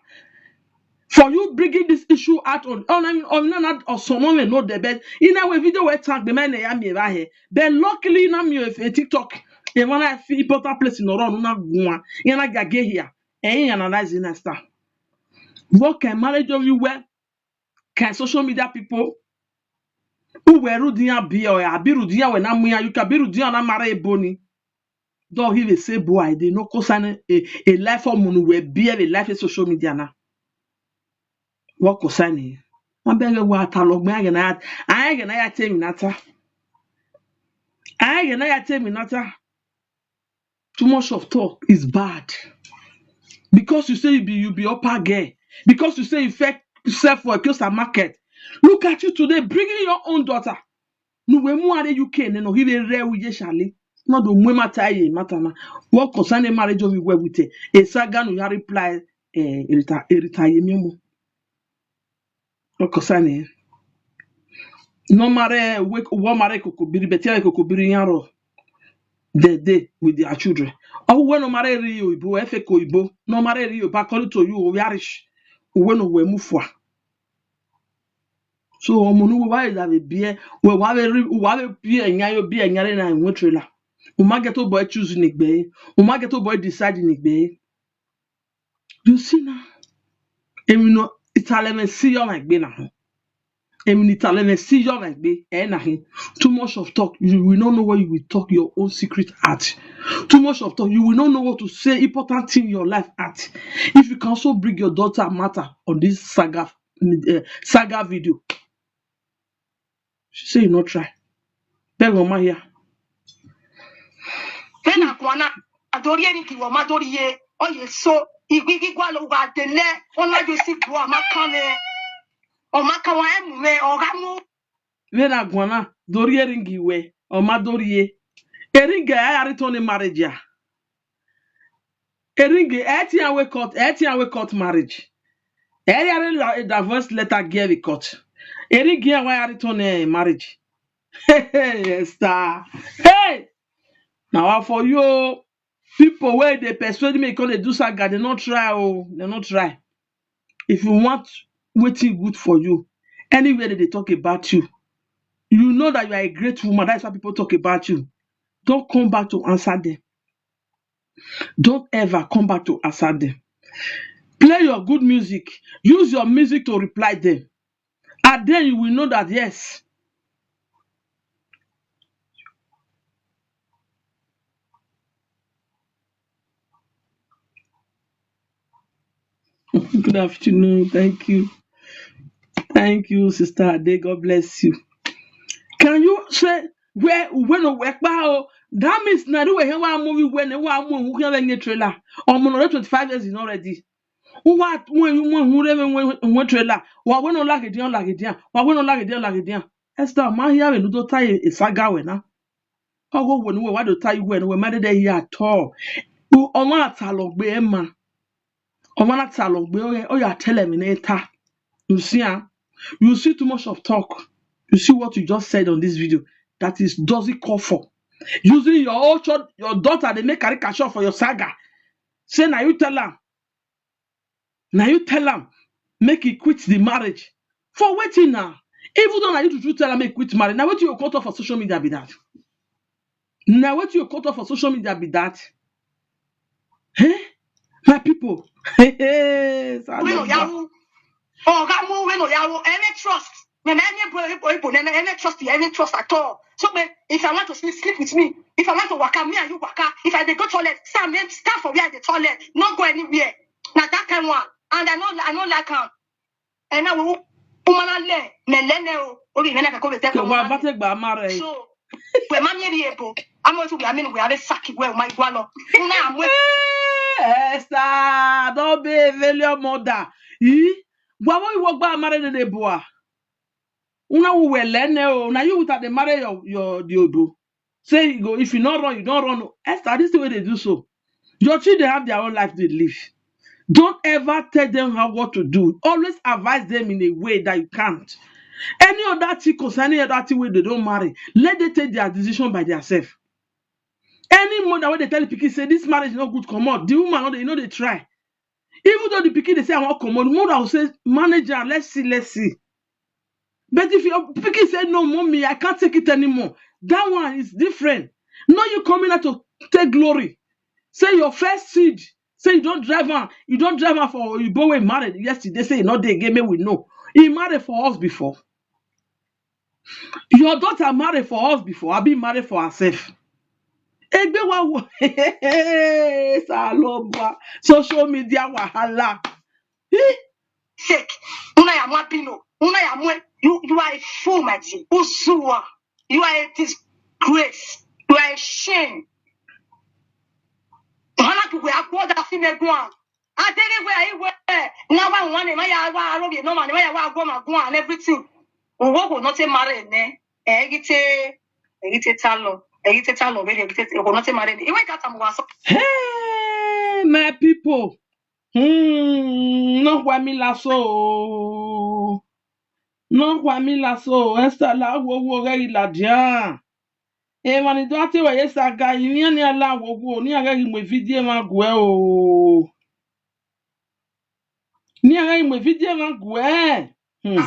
For you bringing this issue out on on on on or someone may know the best in a way video where tag the man ya me right here but luckily na me if a TikTok e wan I feel important place in run na gwa ya na gage here e analyze na star what can marriage of you well can social media people who were rudia be or abirudia when I'm here you can be rudia na mare ebony don't he say boy they no concern a, a life of munu where be a life of social media na what concern he abeg wa ta log me again I again I tell me nata I again I tell me nata too much of talk is bad because you say you be you be upper girl because you say you fake yourself for a closer market look at you today bringing your own daughter nuwe mu are UK ne no hibe re uye shale no do mwe mata ye mata na what concern a marriage of you with a saga no ya reply eh erita erita ye memo what concern eh no mare we wo mare kokobiri betia kokobiri yan ro they dey with their children oh we no mare ri oyibo e fe ko oyibo no mare ri oyibo according to you o yarish we no we mu fua so omo nu wa da be bie we wa be ri wa be bie nya yo bie nya re na we trela o ma get o boy choose ni gbe o ma get o boy decide ni gbe you see na emi no itale me si yo na gbe na ho emi ni itale me si yo na gbe e na he too much of talk you will not know what you will talk your own secret at too much of talk you will not know what to say important thing in your life at if you can also bring your daughter matter on this saga uh, saga video she say you no try beg on my here Then I go on. Adori eni ki wo ma dori ye. Oh ye so. Igigi gwa lo wa dele. Ona yo si gwa ma kan le. O ma kan wa emu me. O ga mu. Vena gwana dori eringi we o ma dori e eringi a ya return a marriage ya eringi e ti an we court e ti an we court marriage e ya re la a divorce letter give the court eringi a wa ya return a marriage hey Esther hey na wa for you o people wey dey persuade me come dey do saga dey no try o dey no try if you want wetin good for you anywhere dem dey talk about you you know that you are a great woman that is why people talk about you don't come back to answer them don't ever come back to answer them play your good music use your music to reply them and then you will know that yes Good afternoon. Thank you. Thank you, Sister Ade. God bless you. Can you say where when no work? Oh, that means now the way how movie when they want movie who can get trailer. Or more than twenty-five years is already. Who what when you when who when when trailer? What when no like it down like it down? What when no like it down like it down? Esther, my here we no tie a saga when now. Ogo when we what do tie when we mad there here at all. You on what talk be man. On what talk be oh yeah tell him in a ta. You see, ah, you see too much of talk. You see what you just said on this video. That is does it call for using your own child, your daughter, they make caricature for your saga. Say now you tell her. Now you tell am make he quit the marriage. For wetin now? Even though now you to tell am make he quit marriage, now wetin you come talk for social media be that? Now wetin you come talk for social media be that? Eh? My people. Hey, Saloba. Oga mu we no yawo any trust. Nene any boy boy boy nene any trust any trust at all. So me if I want to sleep sleep with me. If I want to waka me and you waka. If I dey go toilet stand me stand for where I dey toilet. No go anywhere. Na that kind one and I no I no like am. And now we woman le me le ne o obi me na ka ko be te. Ke wa bate gba mare. So we ma mi ri ebo. Amo tu we amenu we ave saki we o ma igwa lo. Una amwe. Esther, don't be a failure mother. Yi? Wa wo iwo gba mare ne de boa. Una wo we le ne o. Na you that dey marry your your the obo. Say you go if you not run, you don't run. Esther, this is the way they do so. Your children have their own life they live. Don't ever tell them how what to do. Always advise them in a way that you can't. Any other thing concerning other thing where they don't marry, let them take their decision by themselves. Any mother when they tell the pikin say this marriage is not good, come out. The woman no dey no dey try. Even though the pikin dey say I wan comot, the mother go say manage am, let's see, let's see. But if your pikin say no, mommy, I can't take it anymore, that one is different. No, you coming out to take glory. Say your first seed, say you don't drive am, you don't drive am for Oyibo wey married yesterday, say you not dey again, make we know. He married for us before. Your daughter married for us before, I been married for herself. Egbe wa wo Saloba, social media wahala. Eh? Fake. Una ya mwa pino. Una ya mwe. You you are a fool, my G. Usua. You are a disgrace. You are a shame. Hana ku we akwo da fi me gwan. Adere we ayi we. Na wa wan ne ma ya wa aro bi no ma ne ma ya wa gwo ma gwan and everything. Owo ko no te mare ne. Egite egite talo. Egite talo be egite ko no te mare ne. Iwe ka tamu wa so. Hey, my people. Hmm, no kwa mi la so. No kwa mi la so. Esther la wo wo ga ila dia. E mani do ate wa yesa ga ni ni ala wo wo ni aga gi mo video ma gwe o. Ni aga gi mo video ma gwe. Hmm.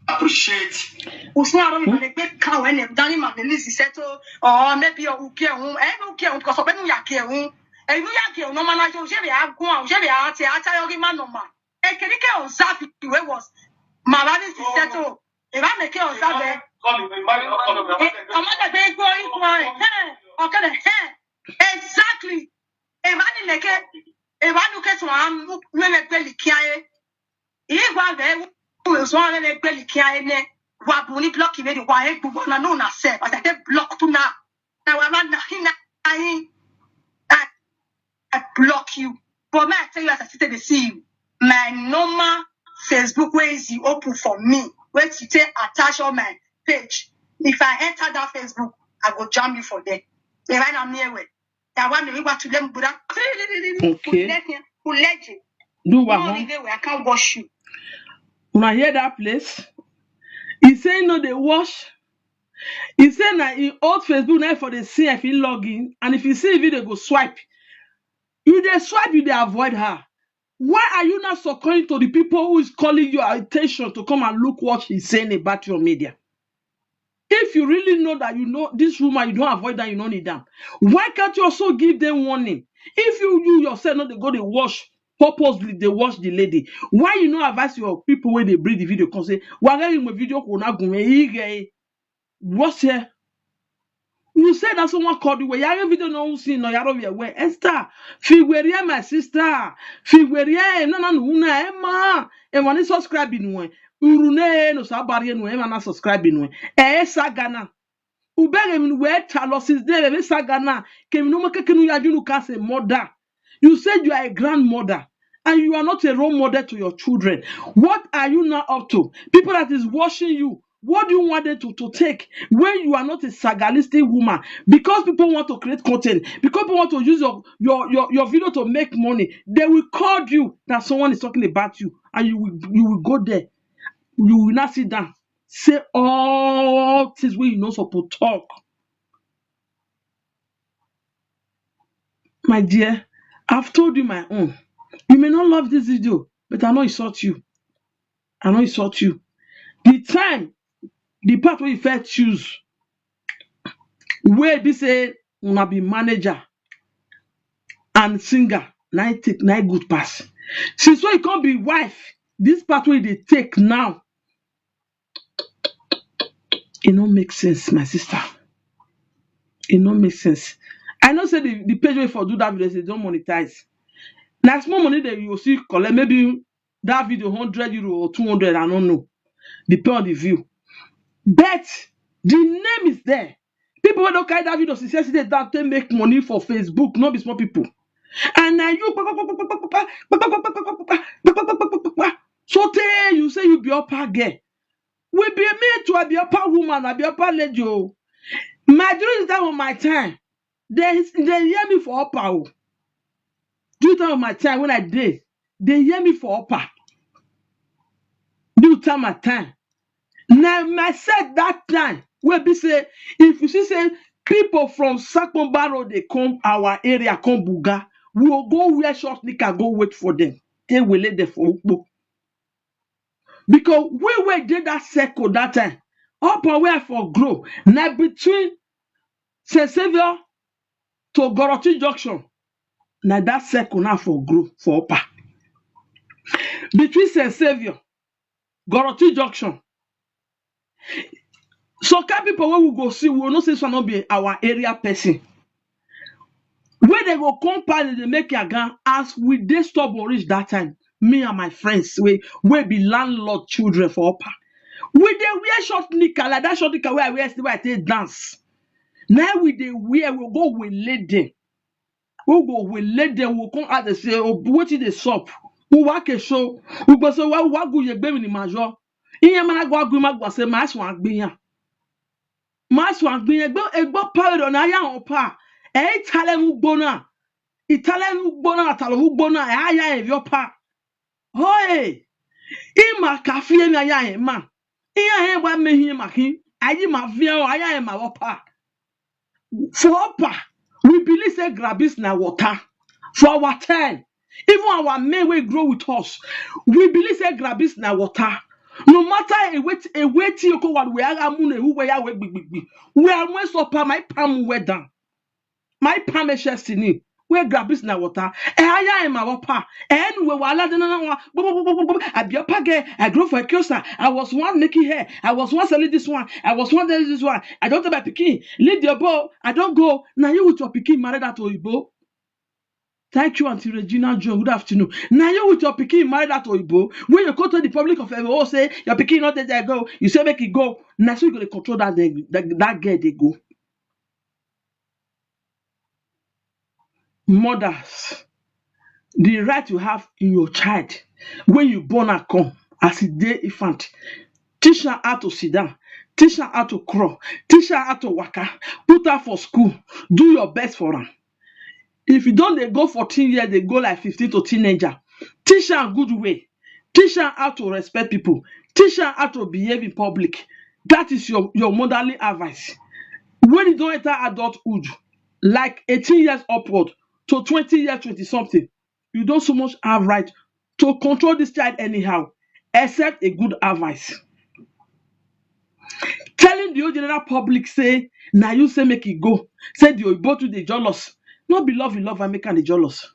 Appreciate. Usna aro mi ma le gbe ka we ne dani ma le lisi seto or maybe o uke un e no uke un because o pe nu ya ke un e nu ya ke un no ma na jo je be agun a je be ate ata yo gi ma no ma e keri ke o sa fi we was ma ba ni si seto e ba me ke o sa be e o ma de be go i ko e he o ke de he exactly e ba ni le ke e ba nu ke so am we le gbe li ki aye Igwa ve wu so ave ve gbe like aye ne. Wa bu ni block me wa e gbu na no na se. But I dey block to now. Na wa ma na hina ayi. I, I block you. But me I tell you as I sit dey see you. My normal Facebook wey is open for me. Wey you take attach all my page. If I enter that Facebook, I go jam you for there. If I na me we. That one me wa to them bura. Okay. Kulege. Do what? No, huh? I can't wash you. Una hear that place? He say no dey wash. He say na him old Facebook na for dey see if he log in and if he see video go swipe. You dey swipe, you dey avoid her. Why are you not succumbing to the people who is calling your attention to come and look what she's saying about your media? If you really know that you know this woman, you don't avoid that, you don't need them. Why can't you also give them warning? If you you yourself not dey go dey wash purposely dey wash the lady, why you no advise your people when they bring the video come say wagari mo video ko na gun me ige what's here? You say that someone called you. Yare video no see no yaro we we. Esther, Figueria, my sister. Figueria, no no no na Emma. E wani subscribe in one. Urune no sabari no Emma na subscribe in one. E sagana. Ubere mi we talo since day we sagana. Kemi no make kenu ya junu ka say mother. You said you are a grandmother and you are not a role model to your children. What are you now up to? People that is watching you, what do you want them to, to take when you are not a sagalistic woman? Because people want to create content, because people want to use your your your, your video to make money, they will call you that someone is talking about you, and you will you will go there. You will not sit down, say all things where you know supposed talk. My dear, I've told you my own. You may not love this video, but I know insult you. I know insult you. The time, the part where you first choose, where be say una be manager and singer, na e take na e good pass. Since when you come be wife, this part wey you dey take now, e no make sense, my sister. E no make sense. I know say the, the page wey for do that video say don monetize. Na small money that you go see collect, maybe that video hundred euro or two hundred, I don't know. Depend on the view. But the name is there. People wey don carry that video since yesterday that take make money for Facebook, no be small people. And na you so tey you say you be upper girl. We be me too, I be upper woman, I be upper lady o. My during the time of my time, they they hear me for upper o. During the time of my time when I dey, they hear me for upper. During time my time. Now my said that time wey be say if you see say people from Sakpon Barrow dey come our area come Buga, we will go wear short knicker go wait for them. They will let them for Ukpo. Because we were dey that circle that time. Upper where I for grow, na between Saint Saviour to Goroti Junction, na that circle now for grow for upper. Between Saint Saviour, Goroti Junction. So kind people wey we go see, we know say this one no be our area person. Wey they go come party, they make yagan as we dey stubborn reach that time. Me and my friends, we we be landlord children for upper. We dey wear short knicker like that short knicker wey I wear yesterday wey I take dance. Now we dey wear, we go we lay them. We go we lay them, we come out dey say, oh, wetin dey sup? We wa ke show. We go say, wa wa gu ye gbe mi ni majo. Iye mana gwa gu ma gwa say ma swan gbe yan. Ma swan gbe yan gbe egbo pa ro na ya on pa. E tale mu gbona. Itale mu gbona, talo mu gbona. E aya e yo pa. Hoi! Ima ka fie mi aya e ma. Iya e wa me hi ma hi. Ayi ma fie o aya e ma wo pa. For upper, we believe say grabis na water. For our time, even our men wey grow with us, we believe say grabis na water. No matter a wait a wait you go what we are moon who we are we big big big. We are when supper my palm we down. My palm is just in it. Where grab is na water. Eh, I am my papa. Eh, anyway, while I don't know, I be a page. I grew for a kiosa. I was one making hair. I was one selling this one. I was one selling this one. I don't tell my pikin. Leave your bow. I don't go. Now you with your pikin married that Oyibo. Thank you, Auntie Regina John. Good afternoon. Now you with your pikin married that Oyibo. When you go to the public of Evo, say your pikin not there, go. You say make it go. Now so you gonna control that day. That, that girl they go. Mothers, the right you have in your child when you born her come as a day infant, teach her how to sit down, teach her how to crawl, teach her how to waka, put her for school, do your best for her. If you don't they go fourteen years, they go like fifteen to teenager, teach her good way, teach her how to respect people, teach her how to behave in public. That is your, your motherly advice. When you don't enter adulthood, like eighteen years upward to twenty years, twenty something, you don't so much have right to control this child anyhow, except a good advice. Telling the whole general public say, now you say make it go. Say the Oyibo to the jealous. Not be love in love and make am the jealous.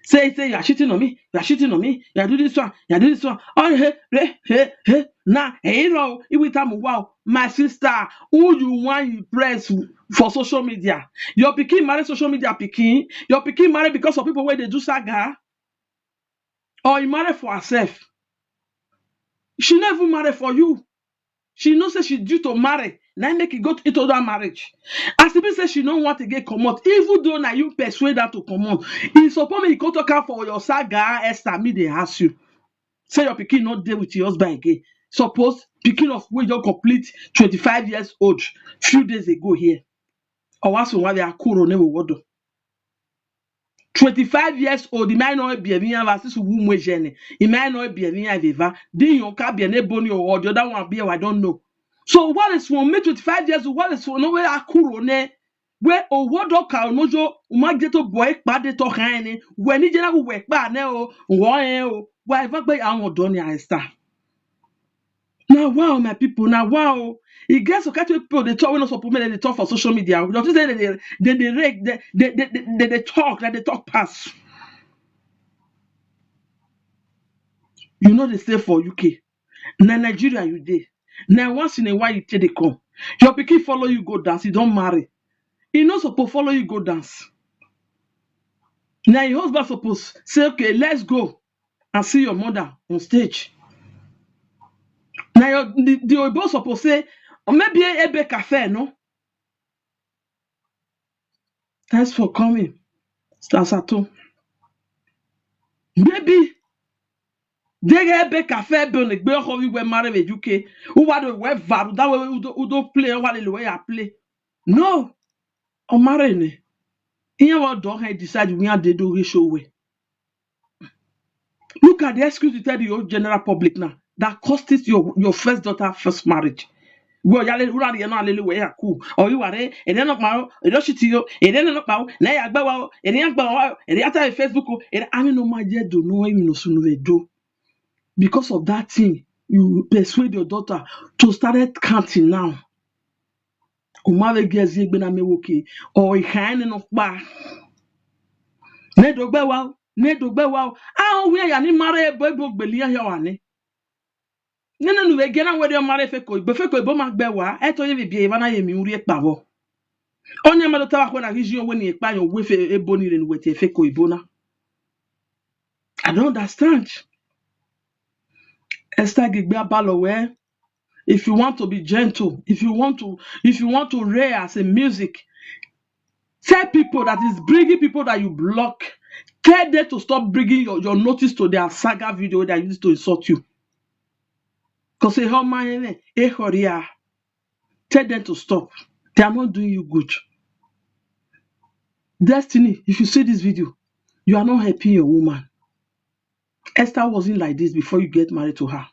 Say, say you are cheating on me, you are cheating on me, you are doing this one, you are doing this one. Oh, hey, hey, hey, hey. Now, hey, no, it will tell me, wow, my sister, who you want you press for social media? Your pikin marry social media pikin, your pikin marry because of people where they do saga, or you marry for herself. She never marry for you. She know say she due to marry. Now make it go into that marriage. As e be say she no want to get comot, even though now you persuade her to comot, e suppose me go talk am for your saga. Esther, me dey ask you. Say your pikin no dey with your husband again. Suppose pikin of wey just complete twenty-five years old few days ago here. Owasu wa be akuro ne wodo. Twenty-five years old, imai no be mi ava sisu wu mwe jene. Imai no be mi ava. Di yon ka be ne boni o, the other one be, I don't know. So what is for me twenty-five years old? What is for no we akuro ne? We o wodo ka no jo uma je to boy pa de to kan ne. We ni je na we pa ne o. Wo en o. Wa eva gbe awon odo ni Esther. Now wow, my people, now wow. E get some kind of people they talk, we not suppose make they talk for social media. You know, say they they they they rake, they they they, they, they, they talk, that they talk pass. You know they stay for U K. Now Nigeria you dey. Now once in a while you take they come. Your pikin follow you go dance, you don't marry. He not suppose follow you go dance. Now your husband suppose say, okay, let's go and see your mother on stage. Now your the, the oyibo suppose say, or maybe a, a baker fair, no? Thanks for coming, Sasato. Maybe they get a baker fair be on the gbe of you were married with U K. Who are the way varu that way who do, who do play, who are the way I play. No, o marry ni. Iyan wa don he decide we and they do show way. Look at the excuse you tell the whole general public now that cost it your, your first daughter first marriage. Well, yale ura ri na lele we ya ku. O iwa re, e de no pa o, e do shiti yo, e de no pa o, na ya gba wa o, e de ya gba wa o, e de ya ta Facebook o, e de ami no ma je do no e mi no sunu we do. Because of that thing, you persuade your daughter to start counting now. Umave gezi egbe na me woke, o ihaene no pa. Ne do gbe wa o, ne do gbe wa o. A o we ya ni mare ebo ebo gbeli ya ya wa ni. Nene nu ve gena we de mare feko, be feko ebo ma gbe wa, e to ye bi bi e va na ye mi uri e pa vo. Onye ma do ta wa ko na region we ni e pa yo we fe ebo ni re nu we te feko ebo na. I don't understand. Esther Gigbe Abalowe, if you want to be gentle, if you want to, if you want to reign as a music, tell people that is bringing people that you block, tell them to stop bringing your, your notice to their saga video that used to insult you. Because a home man, eh, eh, hurry, ah. Tell them to stop. They are not doing you good. Destiny, if you see this video, you are not helping your woman. Esther wasn't like this before you get married to her.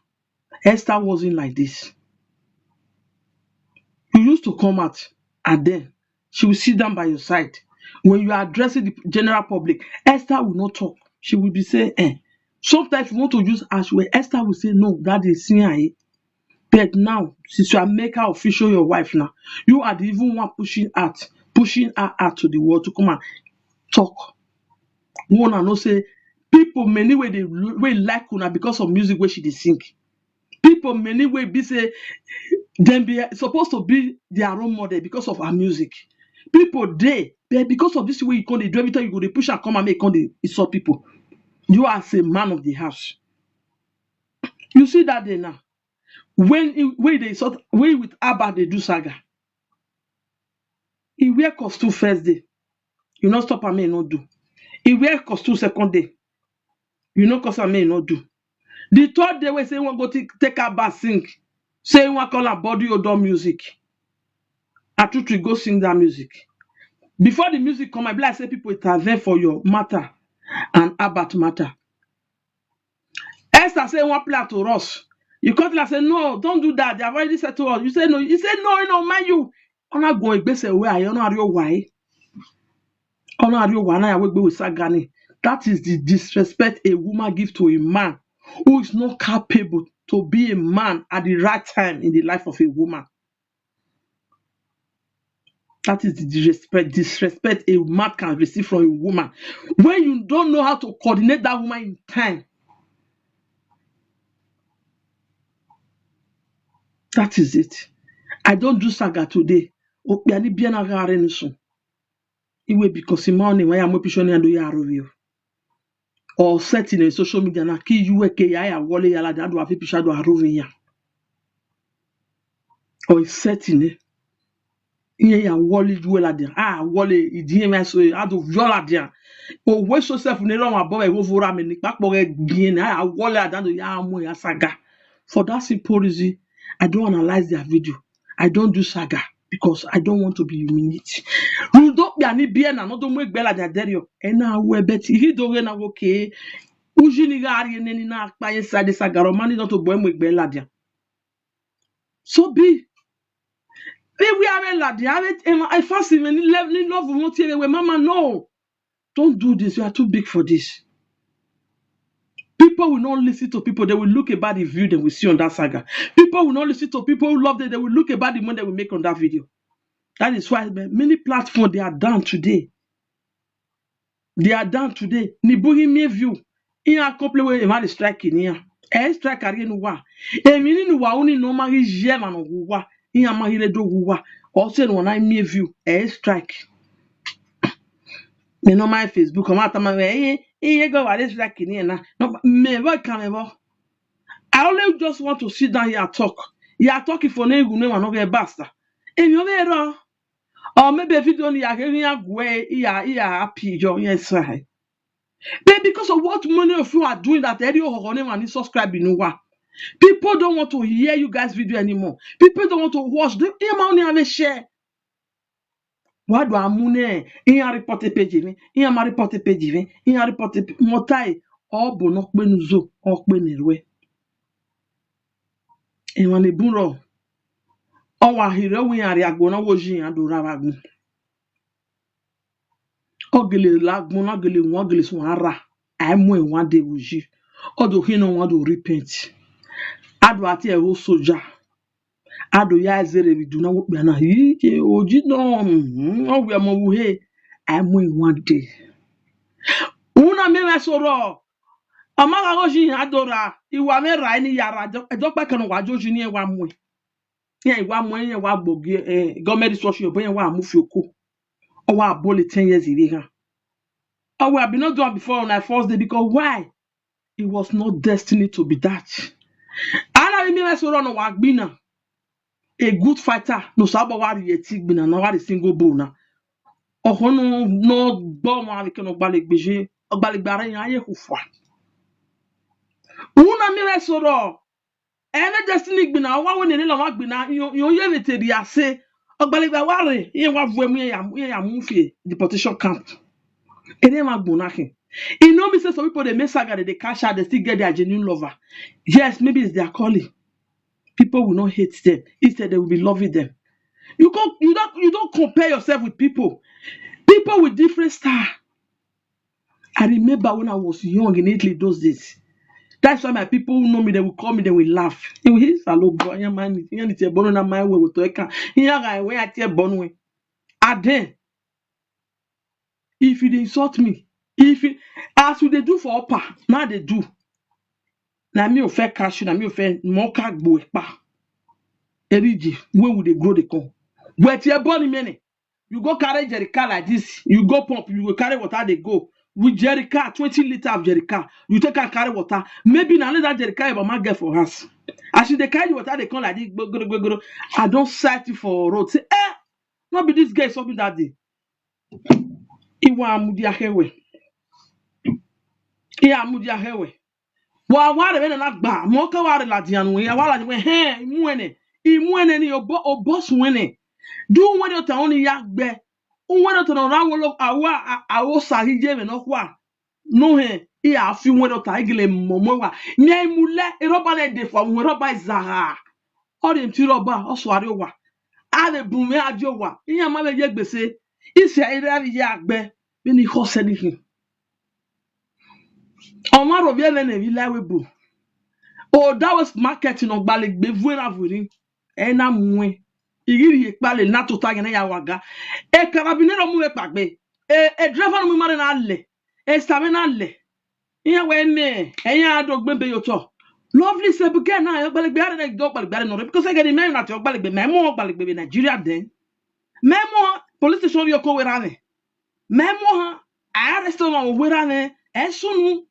Esther wasn't like this. You used to come out, and then she will sit down by your side. When you are addressing the general public, Esther will not talk. She will be saying, eh. Sometimes you want to use ash where Esther will say, no, that is C I A. But now, since you are make her official your wife now, you are the even one pushing out, pushing her out to the world to come and talk. One I know say people many way they will like una because of music where she dey sing. People many way be say them be supposed to be their role model because of her music. People dey, but because of this way you come dey do every time you go dey push and come and make come dey insult people. You as a man of the house. You see that day now. When he, when they sort when with Abba they do saga. He wear costume first day. You not stop am, he no do. He wear costume second day. You no cause am, he no do. The third day we say we go take take Abba sing. Say we call am body odor music. Atutu go sing that music. Before the music come, I be like say people intervene for your matter and Abat matter. Esther say one play to us. You come tell her say no, don't do that. They have already said to us. You say no. You say no, you know, mind you. Ona go igbese we ayo na rio why. Ona rio wa na ya we gbe we sagani. That is the disrespect a woman give to a man who is not capable to be a man at the right time in the life of a woman. That is the disrespect, disrespect a man can receive from a woman. When you don't know how to coordinate that woman in time. That is it. I don't do saga today. Okpiani biana gare nusu. Iwe because imani wa ya mo pishoni ando ya rovio. Or setting in social media na ki yuwe ke ya ya wole ya la da do afi pisha do arovin ya. Or setting it. Iye ya wole yuwe la dia. Ah, wole idie me so ado viola dia. O we so self ne lo ma bo e wo vora me ni papo re bien na ya wole adando ya mo ya saga. For that simple reason, I don't analyze their video. I don't do saga because I don't want to be humiliated. Rudo bia ni bia na no do mo egbe la dia derio. E na we bet he do re na wo ke. Uji ni ga ari ne ni na pa ye sa de saga ro mani no to bo mo egbe la dia. So be. If we are la dia, I fast even ni love ni love mo tie we mama no. Don't do this. You are too big for this. People will not listen to people. They will look about the view they will see on that saga. People will not listen to people who love them. They will look about the money they will make on that video. That is why many platforms they are down today. They are down today. Ni buhi me view. In a couple way, a man strike in here. E strike again wa. E meaning wa only no man is yema no wa. In a man do wa. Also, when I me view, e strike. Me no my Facebook, come out my way. Eh, eh, go what is like in here now. No, me what can me what? I only just want to sit down here and talk. You are talking for no good name and no get basta. And you know, or maybe if you don't, you are giving a way, you are, you are happy, you yes, right. But because of what many of you are doing that, Eddie Ohohonem and subscribe in Uwa. People don't want to hear you guys' video anymore. People don't want to watch them. Him only have a share. Why do I mune? In a report a page, in a report a page, in a report a motai, or bono penuzo, or penerwe. And when the bureau, or why he really are going to watch you and do Ravagun. Ogele lagbon na gele won gele sun ara. Ai mo e wan de wuji. Odo hino wan do repent. Ado ati e ho soja. Ado ya ezere bi duna wo pe na. Yi ke oji no. Mm, o we mo wu he. Ai mo e wan de. Una me me soro. Ama ga go ji adora. Iwa me ra ni yara. Edo pe kan wa joji ni e wa mo. Yeah, wa mo, yeah, wa bogi, eh, go me this wash your boy, wa mu fioko. O wa bole ten years in ha. O wa be not done before on our first day because why? It was not destiny to be that. Ana mi me so run wa gbina. A good fighter, no sabo wa ri eti gbina, na wa ri single bone na. O ho no no gbo ma ke no gbale gbeje, o gbale gbare yan ye ku fa. Una mi me so ro. Ene destiny gbina wa we nene la wa gbina yo yo ye vete di ase. Ogbalegba wa re ye wa vue mu ye ya mu ye ya mu fie deportation camp. Ene ma gbona kin. E no mean say some people dey make saga, they dey cash out, they still get their genuine lover. Yes, maybe it's their calling. People will not hate them. Instead, they will be loving them. You go, you don't, you don't compare yourself with people. People with different style. I remember when I was young in Italy those days. That's why my people who know me, they will call me, they will laugh. They will say, "Hello, boy, your man, you need to born on my way with to eka. You know, I wear at your born way." And then, if you dey insult me, if you, as you dey do for upper, now they do. Na me o fe cash, na me o fe mo ka gbo epa. Eriji, when we dey grow, they come. But you born many. You go carry jerrycan like this, you go pump, you go carry water, they go. With jerrycan, twenty liter of jerrycan, you take and carry water. Maybe na only that jerrycan your mama get for house. As you dey carry the water, they come like this, gbo, gbo, gbo, gbo. I don't sight you for road. Say, eh, not be this guy something that day. Iwa amudi ahewe. Iwa amudi ahewe. Wa wa re na gba, mo ka wa re la di anu, ya wa la di we, he, imu ene. Imu ene ni obo, obo su ene. Du we do ta oni ya gbe. U we do ta no ra wo lo, awa, a, awo sa hi je me no kwa. No he, i a fi we do ta igile mo mo wa. Mi ai mu le, e roba le de fo, we roba za ha. O de ti roba, o so are wa. A le bu me a jo wa. Iya ma le ye gbese. I se ire a ye agbe. Mi ni ho se ni hin. Ọmọ rọ bí ẹlẹ́nà ẹ̀rí láwé bò. O that was market in Ogbalegbe, Vuera Vurin. Ẹ na mu ẹ. Igiri ye kpale na tota gene ya waga. E karabinero mu we kpagbe. E, e driver no mu mare na le. E same na le. Iya we me. E ya do gbe be yo to. Lovely se buke na yo gbalegbe are na do gbalegbe are no re, because I get me na ti o gbalegbe me mo gbalegbe be Nigeria den. Me mo police station yo ko we ra me. Me mo ha. I arrest ma we ra me. E sunu.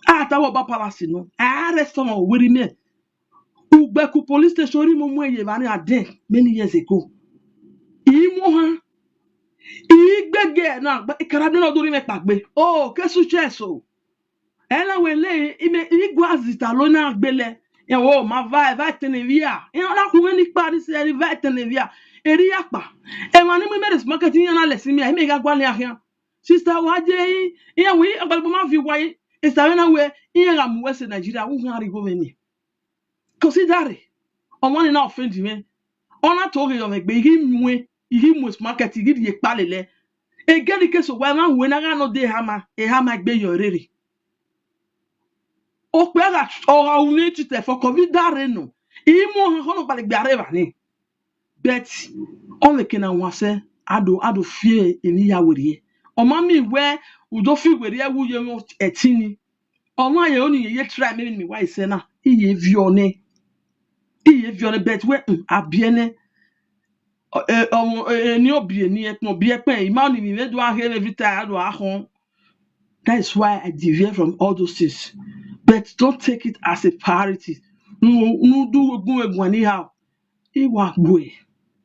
A ta wo ba palace no. I arrest ma we ri me. Ugbeku police station ri mo mu eye ba ni aden many years ago. Imo ha. Igbege na gba- ikarabinero do ri me kpagbe. Oh, ke success o. Ela we le ime igwazi ta lo na gbele. E wo ma va va tenevia. E na ku me ni pa ni se ri va tenevia. Eri ya pa. E ma ni mo mere market ni na le si mi, e me ga gwa le ahia. Sister wa je yi. E wi agbalbo ma fi wa yi. Sister we na we. E ga mu we se Nigeria. U ha ri go me ni. Consider it. Ọmọ ni na offend me. Ona to ge yo me gbe igi mu e, igi mu e market, igi ye kpale le. E get the case of why man we na ga no de hama, e hama gbe yo rere. O pe ga o ga u ni ti te for covid dare no. Imo ha kono gbalegbe are ba ni. But o me ke na wa se ado ado fie eni ya were. O ma mi we u do fi were wu ye mo etini. Ọmọ ye oni ye try me mi wa ise na. Iye vi one. Iye vi one, but we mm, abiene. Eh, um, eh, ni obi ni e mo bi e pe. Ima oni mi me do a here every time I do a hon. That is why I deviate from all those things. But don't take it as a priority. Nu nu du gun egun anyhow. Iwa gwe.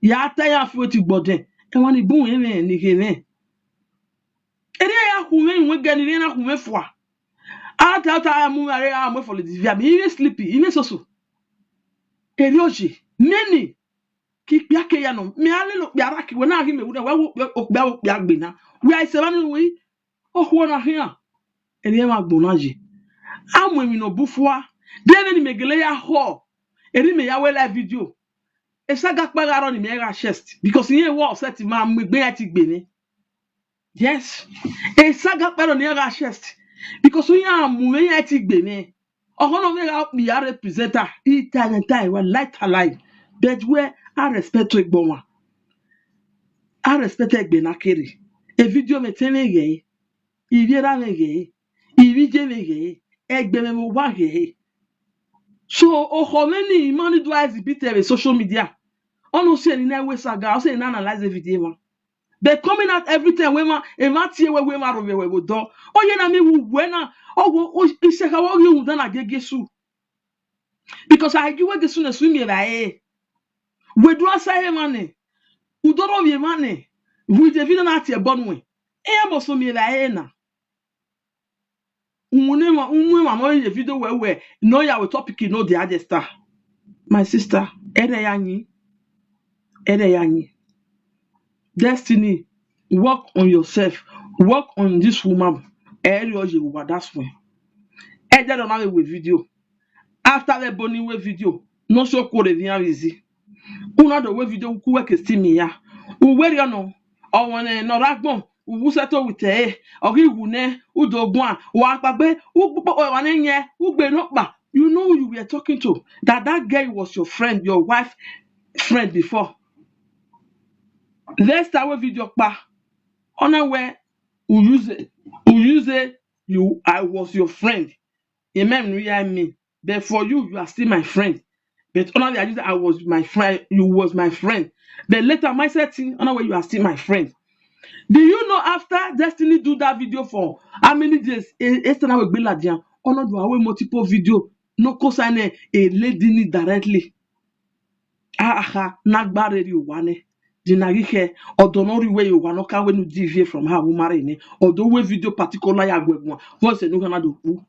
Ya ta ya fi oti gboden. E wa ni bun e me ni he me. Eri ya ku me nwe gani ri na ku me fua. Ata ata ya mu are ya mu for the via. Mi ime sleepy, ime soso. Eri oji. Many ki pia ke ya no. Mi ale lo pia ra ki we na ki me wu na we wo o pia o pia gbe na. We ai se ba ni we. O ho na hia. Eri e ma gbo na ji. Amu emi no bu fua. De me ni megele ya ho. Eri me ya we live video. E saga pa ga ro ni me ga chest because yen wo set ma mu gbe ya ti gbe ni. Yes. E saga pa ro ni ga chest because yen mu me ya ti gbe ni. Oho no me ga mi ya representer. Ita na tai wa light alive. But where I respect to egbo wa. I respect egbe na kere. E video me tene ye. Ibi era me ye. Ibi je me ye. Egbe me mo wa ye. So oho me ni man do as bit e social media. Ono se ni na we saga, o se na analyze the video ma. They coming out every time we ma e ma tie we we ma ro we we go do. O ye na mi wu we na. O wo o ise ka wo ye wu da na gege su. Because I give we the su na su mi ra e. We do asa e ma ni. Udoro we ma ni. We the video na tie bon we. E ya mo so mi ra e na. Unwe ma unwe ma mo ye video we we. No ya we topic no the other star. My sister, ere ya nyi. Ere ya nyi. Destiny, work on yourself. Work on this woman. Ere o ye wa that's when. Ede do na we video. After the boni we video. No so ko re via vizi. Una do we video ku we ke si mi ya. U we ri ono. O won e no ra gbon. U wu se to wi te e. O gi wu ne. U do gbon. Wa pa gbe. U gbo wa ne yen. U gbe no pa. You know who you were talking to. That that girl was your friend, your wife friend before. Let's start with video pa. Ona we u use it. U use it. You, I was your friend. Amen. You hear me? But for you, you are still my friend. But ona we I use I was my friend. You was my friend. But later, my setting. Ona we you are still my friend. Do you know after Destiny do that video for how many days? E, e sana we gbe ladian. Ona do awe multiple video. No ko sign e lady ni directly. Aha, na gbare ri wa ne. Di na gi he, odo no ri we yo wa no ka we nu di vie from her woman re ne. Odo we video particular ya gwe gwa. Voice no kana do ku.